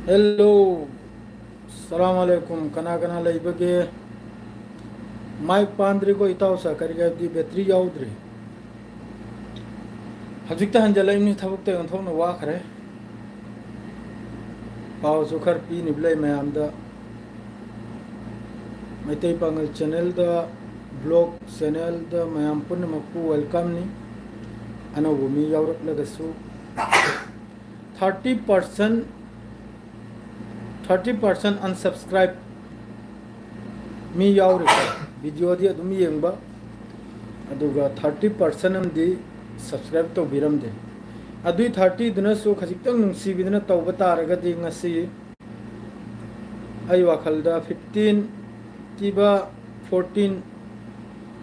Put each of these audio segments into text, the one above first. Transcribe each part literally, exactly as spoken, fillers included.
Hello. Salam alaikum. ꯀꯅꯥ ꯀꯅꯥ ꯂꯩꯕꯒꯦ? ꯃꯥꯏꯛ ꯄꯥꯟꯗ꯭ꯔꯤꯀꯣ, ꯏꯇꯥꯎ ꯁꯥ, ꯀꯔꯤꯒꯤ ꯍꯥꯏꯕꯗꯤ ꯕꯦꯇ꯭ꯔꯤ ꯌꯥꯎꯗ꯭ꯔꯤ꯫ ꯍꯧꯖꯤꯛꯇ ꯍꯟꯖꯜꯂꯛꯏꯕꯅꯤ, ꯊꯕꯛꯇ ꯑꯣꯟꯊꯣꯛꯅ ꯋꯥꯈ꯭ꯔꯦ꯫ ꯄꯥꯎꯁꯨ ꯈꯔ ꯄꯤꯅꯤꯕ ꯂꯩ ꯃꯌꯥꯝꯗ꯫ ꯃꯩꯇꯩ ꯄꯥꯉꯜ ꯆꯦꯅꯦꯜꯗ, ꯕ꯭ꯂꯣꯛ ꯆꯦꯅꯦꯜꯗ ꯃꯌꯥꯝ ꯄꯨꯝꯅꯃꯛꯄꯨ ꯋꯦꯜꯀꯝꯅꯤ꯫ ꯑꯅꯧꯕ ꯃꯤ ꯌꯥꯎꯔꯛꯂꯒꯁꯨ ꯊꯥꯔꯇꯤ ꯄꯥꯔꯁꯦꯟ, ꯊꯥꯔꯇꯤ ꯄꯥꯔꯁꯦꯟ ꯑꯟꯁꯕꯁꯀ꯭ꯔꯥꯏꯕ ꯃꯤ ꯌꯥꯎꯔꯤꯀꯣ꯫ ꯚꯤꯗꯤꯑꯣꯗꯤ ꯑꯗꯨꯝ ꯌꯦꯡꯕ, ꯑꯗꯨꯒ ꯊꯥꯔꯇꯤ ꯄꯥꯔꯁꯦꯟ ꯑꯃꯗꯤ ꯁꯕꯁꯀ꯭ꯔꯥꯏꯕ ꯇꯧꯕꯤꯔꯝꯗꯦ꯫ ꯑꯗꯨꯏ ꯊꯥꯔꯇꯤꯗꯨꯅꯁꯨ ꯈꯖꯤꯛꯇꯪ ꯅꯨꯡꯁꯤꯕꯤꯗꯨꯅ ꯇꯧꯕ ꯇꯥꯔꯒꯗꯤ ꯉꯁꯤ ꯑꯩ ꯋꯥꯈꯜꯗ ꯐꯤꯐꯇꯤꯟ ꯇꯤꯕ ꯐꯣꯔꯇꯤꯟ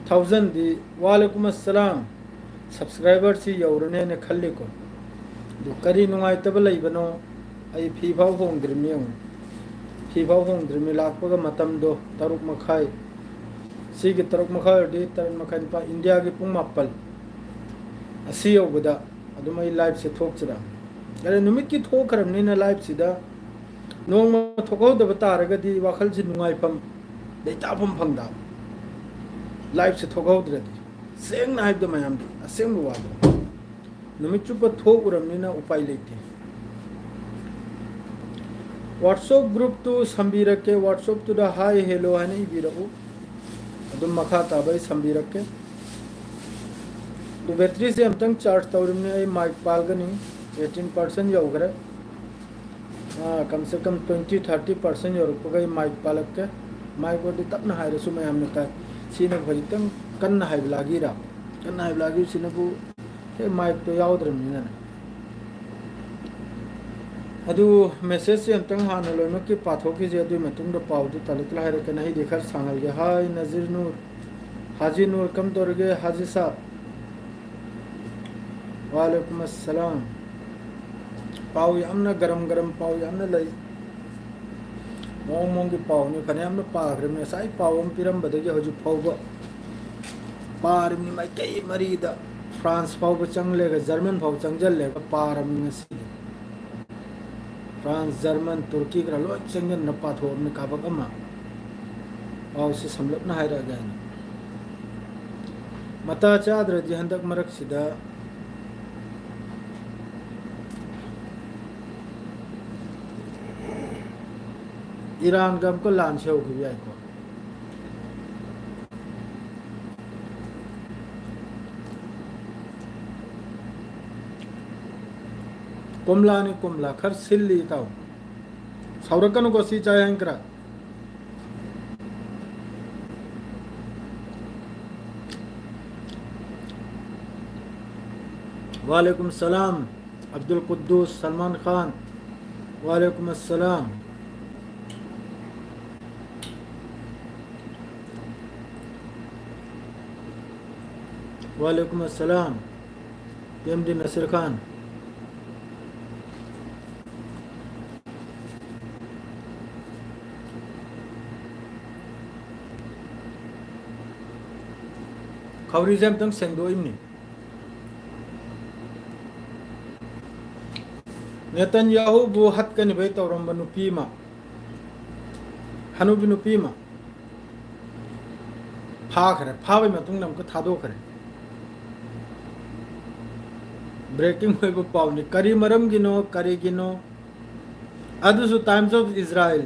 ꯊꯥꯎꯖꯟꯗꯤ, ꯋꯥꯂꯦꯀꯨꯝ ꯑꯁꯂꯥꯝ, ꯁꯕꯁꯀ꯭ꯔꯥꯏꯕꯔꯁꯤ ꯌꯧꯔꯅꯦꯅ ꯈꯜꯂꯤꯀꯣ꯫ ꯑꯗꯨ ꯀꯔꯤ ꯅꯨꯡꯉꯥꯏꯇꯕ ꯂꯩꯕꯅꯣ? ꯑꯩ ꯐꯤ ꯐꯥꯎ ꯍꯣꯡꯗ꯭ꯔꯤꯕꯅꯤ ꯌꯦꯡꯉꯨ꯫ ꯐꯤ ꯐꯥꯎ ꯍꯣꯡꯗ꯭ꯔꯤꯕꯅꯤ꯫ ꯂꯥꯛꯄꯒ ꯃꯇꯝꯗꯣ ꯇꯔꯨꯛ ꯃꯈꯥꯏ, ꯁꯤꯒꯤ ꯇꯔꯨꯛ ꯃꯈꯥꯏ ꯑꯣꯏꯔꯗꯤ ꯇꯔꯦꯠ ꯃꯈꯥꯏ, ꯅꯤꯄꯥꯜ, ꯏꯟꯗꯤꯌꯥꯒꯤ ꯄꯨꯡ ꯃꯥꯄꯜ ꯑꯁꯤ ꯌꯧꯕꯗ ꯑꯗꯨꯝ ꯑꯩ ꯂꯥꯏꯚꯁꯦ ꯊꯣꯛꯆꯔꯛꯑꯅꯤ꯫ ꯑꯗ ꯅꯨꯃꯤꯠꯀꯤ ꯊꯣꯛꯈ꯭ꯔꯕꯅꯤꯅ ꯂꯥꯏꯚꯁꯤꯗ ꯅꯣꯡꯃ ꯊꯣꯛꯍꯧꯗꯕ ꯇꯥꯔꯒꯗꯤ ꯋꯥꯈꯜꯁꯤ ꯅꯨꯡꯉꯥꯏꯐꯝ, ꯂꯩꯇꯥꯐꯝ ꯐꯪꯗꯕ꯫ ꯂꯥꯏꯚꯁꯦ ꯊꯣꯛꯍꯧꯗ꯭ꯔꯗꯤ, ꯁꯦꯡꯅ ꯍꯥꯏꯕꯗ ꯃꯌꯥꯝꯗꯤ ꯑꯁꯦꯡꯕ ꯋꯥꯗꯣ, ꯅꯨꯃꯤꯠ ꯆꯨꯞꯄ ꯊꯣꯛꯎꯔꯕꯅꯤꯅ ꯎꯄꯥꯏ ꯂꯩꯇꯦ꯫ WhatsApp ꯒ꯭ꯔꯨꯞꯇꯨ ꯁꯝꯕꯤꯔꯛꯀꯦ, WhatsApp ꯇꯨꯗ hi hello ꯍꯥꯏꯅ ꯏꯕꯤꯔꯛꯎ꯫ ꯑꯗꯨꯝ ꯃꯈꯥ ꯇꯥꯕ ꯑꯩ ꯁꯝꯕꯤꯔꯛꯀꯦ꯫ ꯑꯗꯨ ꯕꯦꯇ꯭ꯔꯤꯁꯦ ꯑꯝꯇꯪ ꯆꯥꯔꯖ ꯇꯧꯔꯤꯕꯅꯤ ꯑꯩ꯫ ꯃꯥꯏꯛ ꯄꯥꯜꯒꯅꯤ꯫ ꯑꯩꯠꯇꯤꯟ ꯄꯥꯔꯁꯦꯟ ꯌꯧꯈ꯭ꯔꯦ꯫ ꯑꯥ, ꯀꯝ ꯁꯦ ꯀꯝ ꯇ꯭ꯋꯦꯟꯇꯤ, ꯊꯥꯔꯇꯤ ꯄꯥꯔꯁꯦꯟ ꯌꯧꯔꯛꯄꯒ ꯑꯩ ꯃꯥꯏꯛ ꯄꯥꯜꯂꯛꯀꯦ꯫ ꯃꯥꯏꯛ ꯑꯣꯏꯔꯗꯤ ꯇꯞꯅ ꯍꯥꯏꯔꯁꯨ ꯃꯌꯥꯝꯅ ꯇꯥꯏ꯫ ꯁꯤꯅ ꯈꯖꯤꯛꯇꯪ ꯀꯟꯅ ꯍꯥꯏꯕ ꯂꯥꯒꯤꯔꯥ? ꯀꯟꯅ ꯍꯥꯏꯕ ꯂꯥꯒꯤꯁꯤꯅꯕꯨ ꯍꯦꯛ ꯃꯥꯏꯛꯇꯣ ꯌꯥꯎꯗ꯭ꯔꯕꯅꯤꯅꯅꯦ꯫ ꯑꯗꯨ ꯃꯦꯁꯦꯖꯁꯦ ꯑꯝꯇꯪ ꯍꯥꯟꯅ ꯂꯣꯏꯅꯃꯛꯀꯤ ꯄꯥꯊꯣꯛꯈꯤꯁꯦ, ꯑꯗꯨꯒꯤ ꯃꯇꯨꯡꯗ ꯄꯥꯎꯗꯨ ꯇꯥꯂꯛ ꯇꯥꯂꯛ ꯍꯥꯏꯔꯛꯀꯅꯤ꯫ ꯑꯩꯗꯤ ꯈꯔ ꯁꯥꯡꯍꯜꯒꯦ꯫ ꯍꯥꯏ ꯅꯖꯤꯔ ꯅꯨꯔ, ꯍꯥꯖꯤ ꯅꯨꯔ, ꯀꯝ ꯇꯧꯔꯤꯒꯦ ꯍꯥꯖꯤ ꯁꯥꯕ? ꯋꯥꯂꯦꯀꯨꯝ ꯑꯁꯂꯥꯝ꯫ ꯄꯥꯎ ꯌꯥꯝꯅ ꯒꯔꯝ ꯒꯔꯝ ꯄꯥꯎ ꯌꯥꯝꯅ ꯂꯩ꯫ ꯃꯑꯣꯡ ꯃꯑꯣꯡꯒꯤ ꯄꯥꯎꯅꯤ꯫ ꯐꯅꯌꯥꯝꯅ ꯄꯥꯈ꯭ꯔꯕꯅꯤ꯫ ꯉꯁꯥꯏ ꯄꯥꯎ ꯑꯃ ꯄꯤꯔꯝꯕꯗꯒꯤ ꯍꯧꯖꯤꯛ ꯐꯥꯎꯕ ꯄꯥꯔꯤꯕꯅꯤ꯫ ꯃꯥꯏꯀꯩ ꯃꯔꯤꯗ ꯐ꯭ꯔꯥꯟꯁ ꯐꯥꯎꯕ ꯆꯪꯂꯦꯒ ꯖꯔꯃꯟ ꯐꯥꯎ ꯆꯪꯁꯤꯜꯂꯦꯒ ꯄꯥꯔꯕꯅꯤ ꯉꯁꯤꯗꯤ꯫ ꯐ꯭ꯔꯥꯟꯁ, ꯖꯔꯃꯟ, ꯇꯨꯔꯀꯤ ꯈꯔ ꯂꯣꯏ ꯆꯪꯁꯤꯟꯅ ꯄꯥꯊꯣꯛꯑꯕꯅꯤ ꯀꯥꯕꯛ ꯑꯃ꯫ ꯄꯥꯎꯁꯤ ꯁꯝꯂꯞꯅ ꯍꯥꯏꯔꯛꯑꯒꯦ ꯑꯩꯅ꯫ ꯃꯇꯥ ꯆꯥꯗ꯭ꯔꯗꯤ ꯍꯟꯗꯛ ꯃꯔꯛꯁꯤꯗ ꯏꯔꯥꯟꯒ ꯑꯃꯨꯛꯀ ꯂꯥꯟꯁꯦ ꯍꯧꯈꯤꯕ ꯌꯥꯏꯀꯣ꯫ ꯀꯣꯝꯂꯥꯅꯤ ꯀꯣꯝꯂꯥ ꯈꯔ ꯁꯤꯜꯂꯤ ꯏꯇꯥꯎ꯫ ꯁꯥꯎꯔꯛꯀꯅꯨꯀꯣ ꯁꯤ ꯆꯥ ꯍꯦꯟꯈ꯭ꯔ꯫ وعلیکم السلام عبدالقدوس سلمان خان۔ وعلیکم السلام۔ وعلیکم السلام۔ ꯄꯤ ꯑꯦꯝ ꯗꯤ ꯅꯁꯤꯔ ꯈꯥꯟ꯫ ꯈꯧꯔꯤꯁꯦ ꯑꯝꯇꯪ ꯁꯦꯡꯗꯣꯛꯏꯕꯅꯤ꯫ ꯅꯦꯇꯟꯌꯥꯍꯨꯕꯨ ꯍꯠꯀꯅꯤꯕꯩ ꯇꯧꯔꯝꯕ ꯅꯨꯄꯤ ꯑꯃ, ꯍꯅꯨꯕꯤ ꯅꯨꯄꯤ ꯑꯃ ꯐꯥꯈ꯭ꯔꯦ꯫ ꯐꯥꯕꯒꯤ ꯃꯇꯨꯡꯗ ꯑꯃꯨꯛꯀ ꯊꯥꯗꯣꯛꯈ꯭ꯔꯦ꯫ ꯕ꯭ꯔꯦꯀꯤꯡ ꯑꯣꯏꯕ ꯄꯥꯎꯅꯤ꯫ ꯀꯔꯤ ꯃꯔꯝꯒꯤꯅꯣ, ꯀꯔꯤꯒꯤꯅꯣ? ꯑꯗꯨꯁꯨ Times of Israel,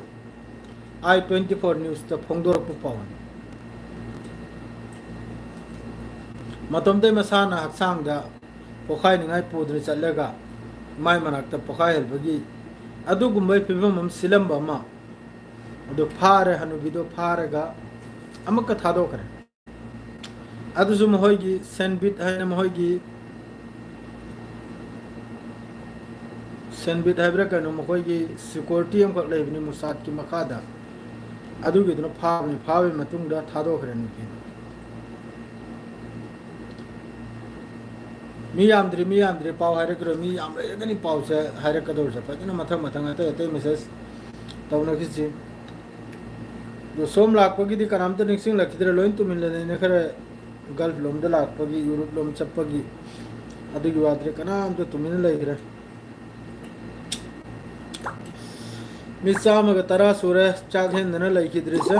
I twenty four Newsꯇ ꯐꯣꯡꯗꯣꯔꯛꯄ ꯄꯥꯎꯅꯤ꯫ ꯃꯇꯣꯝꯇꯩ ꯃꯁꯥꯅ ꯍꯛꯆꯥꯡꯗ ꯄꯣꯈꯥꯏꯅꯤꯡꯉꯥꯏ ꯄꯨꯗꯨꯅ ꯆꯠꯂꯒ ꯃꯥꯏ ꯃꯅꯥꯛꯇ ꯄꯣꯈꯥꯏꯍꯟꯕꯒꯤ ꯑꯗꯨꯒꯨꯝꯕꯒꯤ ꯐꯤꯕꯝ ꯑꯃ ꯁꯤꯜꯂꯝꯕ ꯑꯃ꯫ ꯑꯗꯨ ꯐꯥꯔꯦ, ꯍꯅꯨꯕꯤꯗꯣ ꯐꯥꯔꯒ ꯑꯃꯨꯛꯀ ꯊꯥꯗꯣꯛꯈ꯭ꯔꯦ꯫ ꯑꯗꯨꯁꯨ ꯃꯈꯣꯏꯒꯤ ꯁꯦꯟꯕꯤꯠ ꯍꯥꯏꯅ, ꯃꯈꯣꯏꯒꯤ ꯁꯦꯟꯕꯤꯠ ꯍꯥꯏꯕ꯭ꯔꯥ ꯀꯩꯅꯣ, ꯃꯈꯣꯏꯒꯤ ꯁꯤꯀ꯭ꯌꯨꯔꯤꯇꯤ ꯑꯃꯈꯛ ꯂꯩꯕꯅꯤ ꯃꯨꯁꯥꯠꯀꯤ ꯃꯈꯥꯗ, ꯑꯗꯨꯒꯤꯗꯨꯅ ꯐꯥꯕꯅꯤ꯫ ꯐꯥꯕꯒꯤ ꯃꯇꯨꯡꯗ ꯊꯥꯗꯣꯛꯈ꯭ꯔꯦ ꯅꯨꯄꯤꯗꯣ꯫ ꯃꯤ ꯌꯥꯝꯗ꯭ꯔꯤ, ꯃꯤ ꯌꯥꯝꯗ꯭ꯔꯤ, ꯄꯥꯎ ꯍꯥꯏꯔꯛꯈꯤꯔꯣꯏ꯫ ꯃꯤ ꯌꯥꯝ ꯂꯩꯔꯒꯅꯤ ꯄꯥꯎꯁꯦ ꯍꯥꯏꯔꯛꯀꯗꯧꯔꯤꯁꯦ꯫ ꯐꯖꯅ ꯃꯊꯪ ꯃꯊꯪ ꯑꯇꯩ ꯑꯇꯩ ꯃꯦꯁꯦꯖ ꯇꯧꯅꯈꯤꯁꯤ꯫ ꯑꯗꯣ ꯁꯣꯝ ꯂꯥꯛꯄꯒꯤꯗꯤ ꯀꯅꯥꯝꯇ ꯅꯤꯡꯁꯤꯡꯂꯛꯈꯤꯗ꯭ꯔꯦ꯫ ꯂꯣꯏ ꯇꯨꯃꯤꯟꯅ ꯂꯩꯅꯈ꯭ꯔꯦ꯫ ꯒꯜꯐ ꯂꯣꯝꯗ ꯂꯥꯛꯄꯒꯤ, ꯌꯨꯔꯣꯞ ꯂꯣꯝ ꯆꯠꯄꯒꯤ, ꯑꯗꯨꯒꯤ ꯋꯥꯗ꯭ꯔꯦ꯫ ꯀꯅꯥꯝꯇ ꯇꯨꯃꯤꯟꯅ ꯂꯩꯈ꯭ꯔꯦ꯫ ꯃꯤ ꯆꯥꯝꯃꯒ ꯇꯔꯥ ꯁꯨꯔꯦ ꯆꯥꯛ ꯍꯦꯟꯗꯅ ꯂꯩꯈꯤꯗ꯭ꯔꯤꯁꯦ꯫